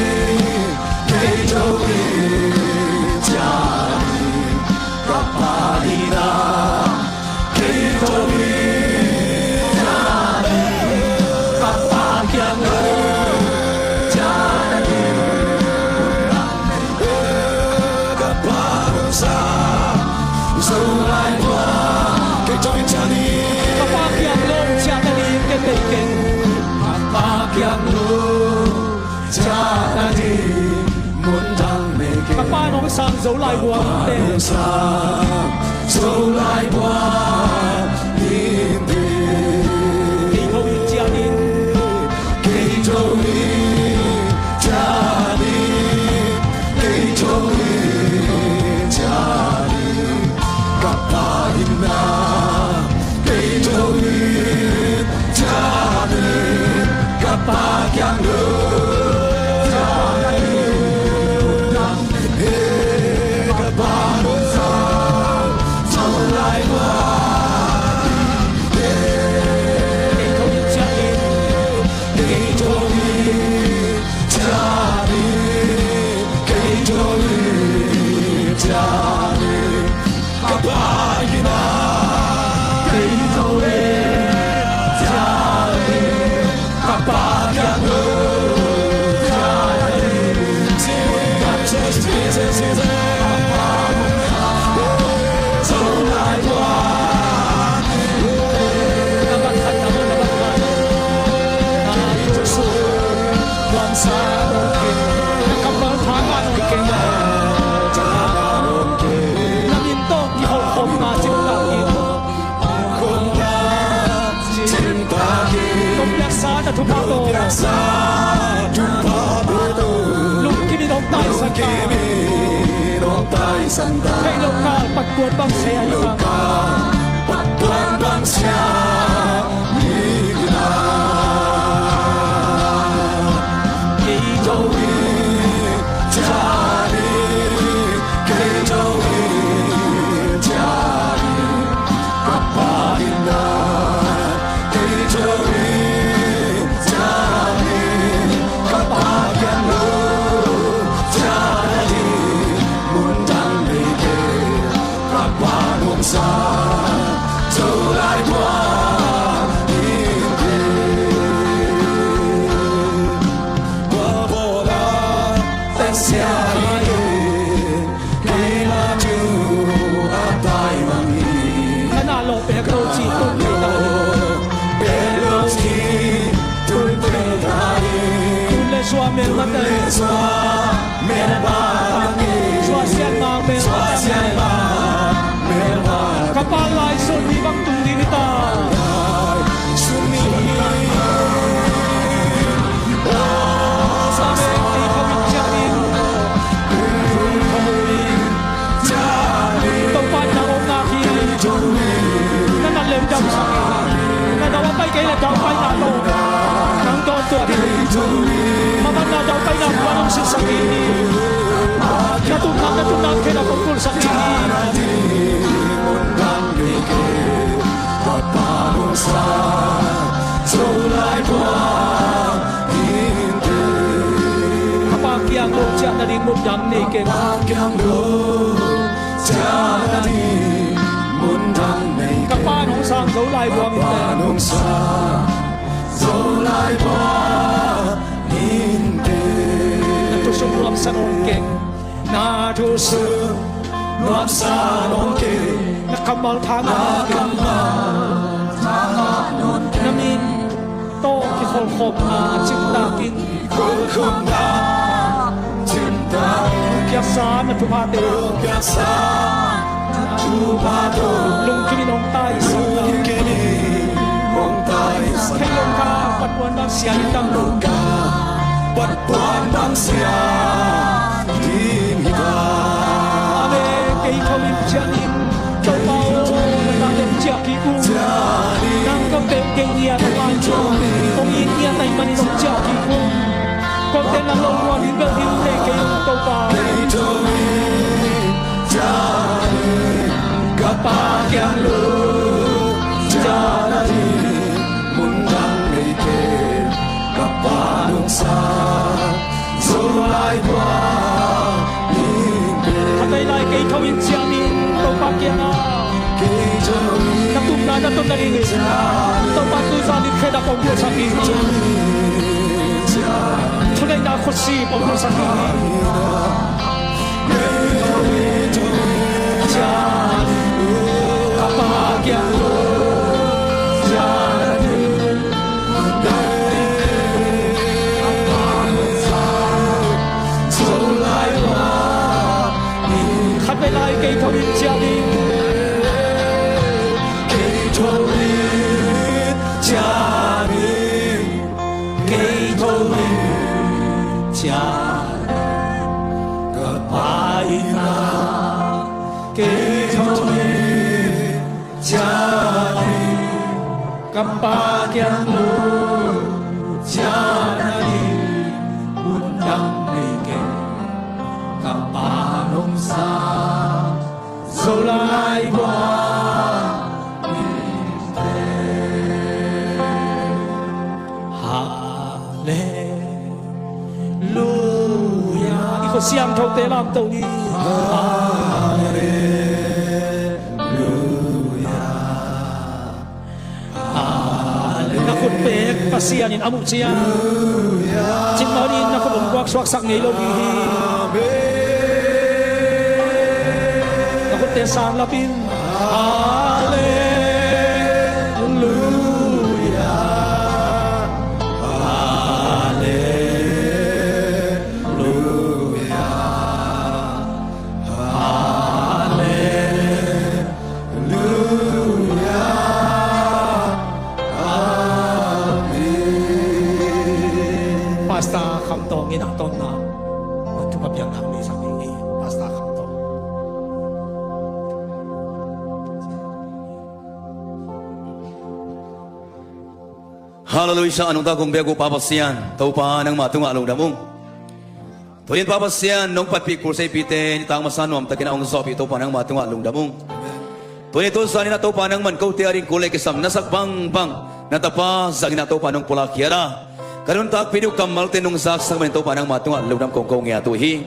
kei tho in, ciah in, ka Pa in ah. Kei tho in, ciah in, ka Pa kiang lut ciat a ding. Ka Pa nong sang, Zolai puak. Kei tho in, ciah in. Ka Pa kiang lut ciat a ding, kei tei keng. Ka Pa kiang lut ciat a ding mun dang nei kei. Ka Pa nong sang, Zolai puak in teh. Ka Pa nong sang, Zolai puak in teh. Kei tho in, ciah in. Kei tho in, ciah in. Kei tho in, ciah in. Ka Pa in ah. Kei tho in, ciah in, ka Pa kiang lut ciat a ding. He, ka Pa nong sang, Zolai puak Lungkim in hong taisan ta. Theih loh kal patkuan bang sia hi ta. Patkuan bang sia hi ta. Kei zo hi, ciah hi, kei zo hi, ciah hi. Ka Pa in na, kei zo hi, ciah hi, ka Pa kiang lo, ciah hi, mun dang nei kei, ka Pa nungsa, Zolai bua, in kei, bua bua la, tek sia hi, kei la tu a tai mang hi. Kana lo pek lo ci tun pek lo ci tun pek lo ci. Tun le sua mel mate. Tun le sua mel mate. Sua sian ma mel mate. Sua sian ma mel mate. Ka Pa lai sun mi bang tung ding hi ta. Lai sun mi. Amen. Ei khawm in ciah in. Topa in na om nak hi. Na nat leh damsak hi. Na dau a pai kei leh dau paina tawh nang dawn tuah hi. Maban na dau paina kuan hong silsak hi. Na tupna, na tupna khedap hong kulsak hi. Ka Pa nungsa, Zolai bua, in kei. Ka Pa kiang lo ciah nading mun dang nei keng. Ka Pa kiang lo ciah nading mun dang nei keng. Ka Pa nungsa, Zolai bua, in kei. Ka Pa nungsa, Zolai bua, in kei. Na thu sung nuamsa nawn keng. Na thu sung nuamsa nawn kei. Na kammal thang, na kammal thang nawn kei. Na min tawh kikholhkhopna cimtak in. Kikholhkhopna cimtak in. Thupiaksa na thuphate. Thupiaksa na thuphate. Lungkim in hong taisan. Lungkim in hong taisan. Theih loh kal patkuan bang sia hi ta. Theih loh kal patkuan bang sia hi ta. Amen. Kei khawm in ciah in. Topa aw, na tate hong ciah kik un. Nang ka pek kei ngiat a, hong it ngiat ahih manin hong ciah kik un. Kote nang lo muan in bel hi un, nei kei un Topa. Ka Pa kiang lo ciah nading mun dang nei keng. Ka Pa nungsa, Zolai bua, in kei. Khatvei lai kei tho in ciah ning, Topa kiangah. Kei tho in. Na tupna, na tupna ding in. Ciah ning. Topa tu zan in khedap hong buaisak in. Kei tho in ciah ning. Thuneihna khutsip hong buaisak in. Kei tho in ciah ning. Ka Pa kiang lo ciah ning. Khatvei lai kei tho in ciah ning. Kei tho in ciah ning. Kei tho in ciah ning. Ka Pa in na, kei tho in ciah ning. Ka Pa kiang lo ciah nading mun dang nei keng. Ka Pa nungsa, Zolai bua, in kei. Hallelujah. I khut siangthote lamto ni. Hallelujah. Na khut pek Pasian in a muh ciang. Cingmah in na khut hong guak suaksak ngei lo ding hi. Na khutte sang lap in. Hallelujah. Hallelujah. Hallelujah. Amen. Halleluiah, a nungta kong biak uh Pa Pasian, Topa nangmah tungah lungdam ung. Tuni-in Pa Pasian, nong patpih kul seipite nitak masa nuamtakin a hong zawhpih Topa nangmah tungah lungdam ung. Tuni tu zanin ah Topa nangman kote ading kul le kisam na sak bangbang na tapa zangin ah Topa nong pulak khiat a, ka nuntakpih ding uh kammalte nong zaksak manin Topa nangmah tungah lungdam kong ko ngiat uh hi.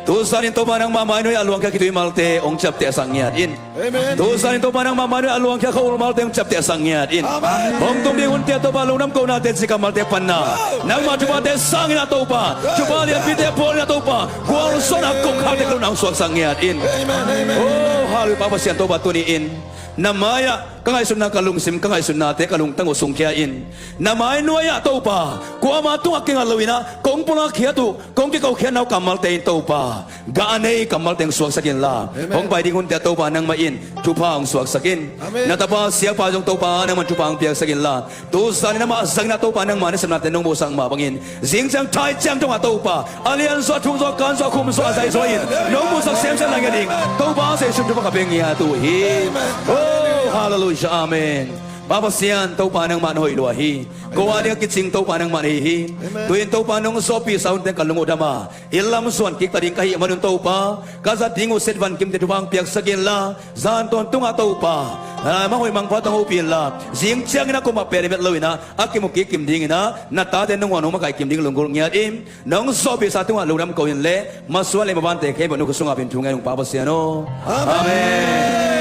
Tu zanin Topa nangmah mainuai a luangkhia khitui malte hong ciaptehsak ngiat in. Amen. Tu zanin Topa nangmah mainuai a luangkhia kha ul malte hong ciaptehsak ngiat in. Amen. Hong tung ding hunte ah Topa lungdam konate, ci kammalte panna, nangmah thuphate sangin ah Topa, thupha lianpite bawl in ah Topa, gualzawhna kongkhakte ka lungah hong suaksak ngiat in. Amen, amen. Oh, halleluiah, Pa Pasian Topa, tuni-in na mai-ah ka ngaihsutna, ka lungsim, ka ngaihsutnate ka lungtang uh sungkhia in. Na mainuai-ah Topa, kuama tungah kinga lo-in ah kong pulak khiat uh, kong kiko khiatna uh kammalte in Topa, gah a nei kammalte hong suaksak inla. Amen. Hong pai ding hunte ah Topa nangmah in thupha hong suaksak in. Amen. Na tapa siapa zong Topa nangman thupha hong piaksak inla. Tu zanin amah zangin ah Topa nangmah nasepnate nong muhsak mah bangin, zing ciang thai ciang dongah Topa, a lianzaw, a thukzaw, a kanzaw, a khumzaw, a zaizaw in nong muhsak semsem lai ngiat ding Topa Zeisu min thupha ka pia ngiat uh hi. Amen. Oh, halleluiah, amen. Pa Pasian, Topa nangmah na hoih lua hi. Ko a ding a kicing Topa nangmah na hi hi. Amen. Tu-in Topa nong zawhpihsa hunte ka lung uh dam a, inn lam zuan kik ta ding ka hih manun Topa, ka zat ding uh set van kimte thupha hong piaksak inla, zan tawntungah Topa, a, mang hoih mang pha tawh hong hopih inla, zing ciangin a kum a pen a met lo-in ah a kimu kik kim dingin ah na tate nong huan, nong makaih kim ding lunggulh ngiat in. Nong zawhpihsa tungah lungdam ko in le, masuan le mavante khempeuh nong khut sungah pen thu ngen ung Pa Pasian aw. Amen. Amen.